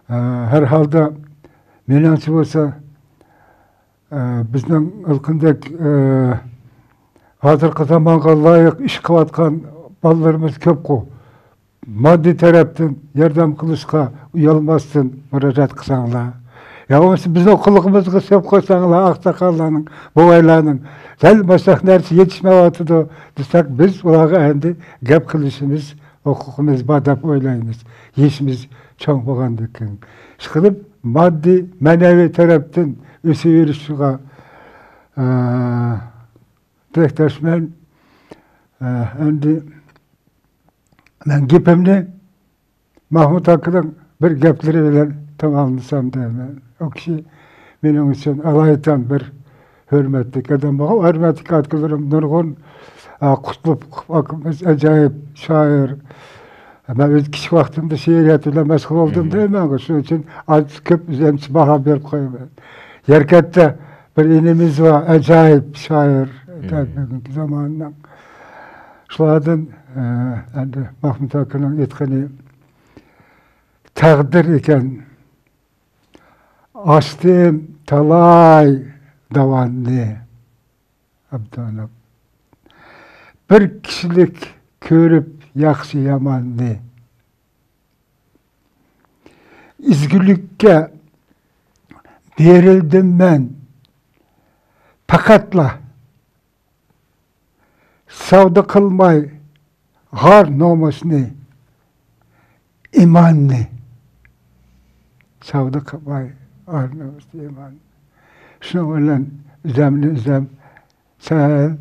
ئە، ھەر ھالدا مېنىڭچە بولسا، ئە، بىزنىڭ ھېلىقىندەك، ئە، ھازىرقى زامانغا لايىق ئىش قىلىۋاتقان بالىلىرىمىز كۆپقۇ. ماددىي تەرەپتىن ياردەم قىلىشقا ئۇيالماستىن مۇراجىئەت قىلساڭلار. يا بولمىسا بىزنىڭ قۇلىقىمىزغا سېلىپ قويساڭلار، ئاقساقاللارنىڭ، بوۋايلارنىڭ، دەل مۇشۇنداق نەرسە يېتىشمەيۋاتىدۇ دېسەك، بىز ئۇلارغا ئەمدى گەپ قىلىشىمىز، ھوقۇقىمىز بار دەپ ئويلايمىز. يېشىمىز چوڭ بولغاندىن كېيىن. ئىشقىلىپ، ماددىي، مەنىۋى تەرەپتىن ئۆسۈۋېرىشىغا، ئە، تىلەكداشمەن. ئە، ئەمدى مەن گېپىمنى مەھمۇت ئاكىنىڭ بىر گەپلىرى بىلەن تاماملىسام دەيمەن. ئۇ كىشى مېنىڭ ئۈچۈن ئالايىتەن بىر ھۆرمەتلىك ئادەم بولغان. ھۆرمەتلىك ئاكىلىرىم نۇرغۇن، ئا، قۇتلۇق ئاكىمىز ئاجايىپ شائىر. مەن ئۆز كىچىك ۋاقتىمدا شېئىرىيەت بىلەن مەشغۇل بولدۇم مم. دەيمەنغۇ. شۇنىڭ ئۈچۈن ئاز كۆپ ئۆزۈمچە باھا بېرىپ قويىمەن. يەركەنتتە بىر ئىنىمىز بار، ئاجايىپ شائىر، مم. دەل بۈگۈنكى زاماننىڭ. شۇلاردىن، ئە، ئەمدى مەھمۇت ئاكىنىڭ ئېيتقىنى تەقدىر ئىكەن. ئاچتىم تالاي داۋاننى، ئابدۇنۇر. بىر كىشىلىك كۆرۈپ ياخشى ياماننى. ئىزگۈلۈككە بېرىلدىم مەن پەقەتلا. سەۋدا قىلماي ئار نومۇسنى، ئىماننى. سەۋدا قىلماي ئار نومۇسنى، ئىماننى. شۇنىڭ بىلەن ئۆزەمنى ئۆزەم سەل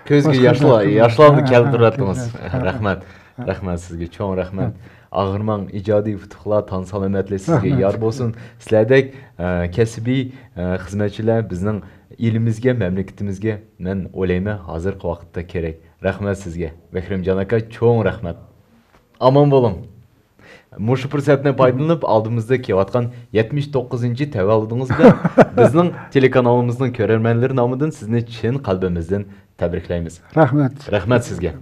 كۆزگە باشقا ياشلا-، گەپ ياشلارنى قىلماي. كەلتۈرۈۋەتتىڭىز. ھە، ھە، كۆز ياش-، ھە، رەھمەت. ھە. رەھمەت سىزگە، چوڭ رەھمەت. ھە. ئاغرىماڭ، ئىجادىي ئۇتۇقلار، تانسا سالامەتلىك سىزگە رەھمەت. يار بولسۇن. سىلەردەك، ئە، كەسپىي، ئە، خىزمەتچىلەر بىزنىڭ ئېلىمىزگە، مەملىكىتىمىزگە، مەن ئويلايمەن، ھازىرقى ۋاقىتتا كېرەك. رەھمەت سىزگە، بەكرىمجان ئاكا، چوڭ رەھمەت. ئامان بولۇڭ. مۇشۇ پۇرسەتنى پايدىلىنىپ، ئالدىمىزدا كېلىۋاتقان يەتمىش توققۇزىنچى تەۋەللۇدىڭىزدا بىزنىڭ تېلېكانالىمىزنىڭ كۆرەرمەنلىرى نامىدىن سىزنى چىن قەلبىمىزدىن تەبرىكلەيمىز. رەھمەت. رەھمەت سىزگە.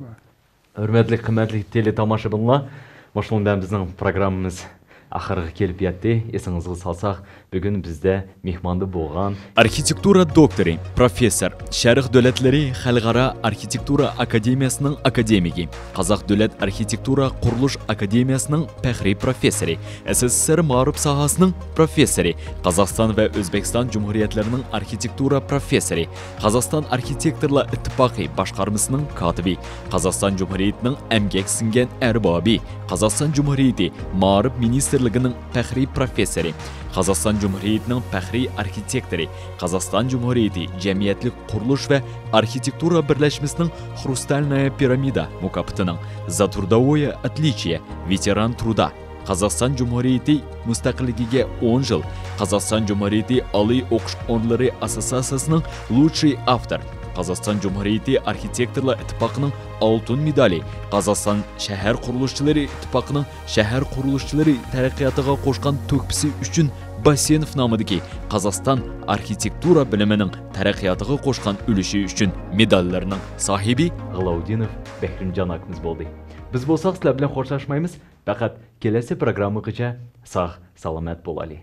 ھۆرمەتلىك، قىممەتلىك تېلېتاماشىبىنلار، مۇشۇنىڭ بىلەن بىزنىڭ پروگراممىمىز ئاخىرىغا كېلىپ يەتتى. ئېسىڭىزگە سالساق، بۈگۈن بىزدە مېھماندا بولغان ئارخىتېكتۇرا دوكتورى، پروفېسسور، شەرق دۆلەتلىرى خەلقئارا ئارخىتېكتۇرا ئاكادېمىيەسىنىڭ ئاكادېمىكى، قازاق دۆلەت ئارخىتېكتۇرا قۇرۇلۇش ئاكادېمىيەسىنىڭ پەخرىي پروفېسسورى، ئېس ئېس ئېس ئېر مائارىپ ساھەسىنىڭ پروفېسسورى، قازاقىستان ۋە ئۆزبېكىستان جۇمھۇرىيەتلىرىنىڭ ئارخىتېكتۇرا پروفېسسورى، قازاقىستان ئارخىتېكتورلار ئىتتىپاقى باشقارمىسىنىڭ كاتىپى، قازاقىستان جۇمھۇرىيىتىنىڭ ئەمگەك سىڭگەن ئەربابى، قازاقىستان جۇمھۇرىيىتى مائارىپ مىنىستىرلىكىنىڭ پەخرىي پروفېسسورى، قازاقىستان جۇمھۇرىيىتىنىڭ پەخرىي ئارخىتېكتورى، قازاقىستان جۇمھۇرىيىتى جەمئىيەتلىك قۇرۇلۇش ۋە ئارخىتېكتۇرا بىرلەشمىسىنىڭ خرустальная пирамида مۇكاپاتىنىڭ за трудовое отличие ветеран труда، قازاقىستان جۇمھۇرىيىتى مۇستەقىللىكىگە ئون يىل، قازاقىستان جۇمھۇرىيىتى ئالىي ئوقۇش ئورۇنلىرى ئاسسوتسىيىسىنىڭ لۇچشىي ئاۋتور، قازاقىستان جۇمھۇرىيىتى ئارخىتېكتورلار ئىتتىپاقىنىڭ ئالتۇن مېدالى، قازاقىستان شەھەر قۇرۇلۇشچىلىرى ئىتتىپاقىنىڭ شەھەر قۇرۇلۇشچىلىرى تەرەققىياتىغا قوشقان تۆھپىسى ئۈچۈن باسسېنوف نامىدىكى قازاقىستان ئارخىتېكتۇرا بىلىمىنىڭ تەرەققىياتىغا قوشقان ئۈلۈشى ئۈچۈن مېداللىرىنىڭ ساھىبى غىلاۋۇدىنوف بەكرىمجان ئاكىمىز بولدى. بىز بولساق سىلەر بىلەن خوشلاشمايمىز. پەقەت كېلەسى پروگراممىغىچە ساق-سالامەت بولايلى.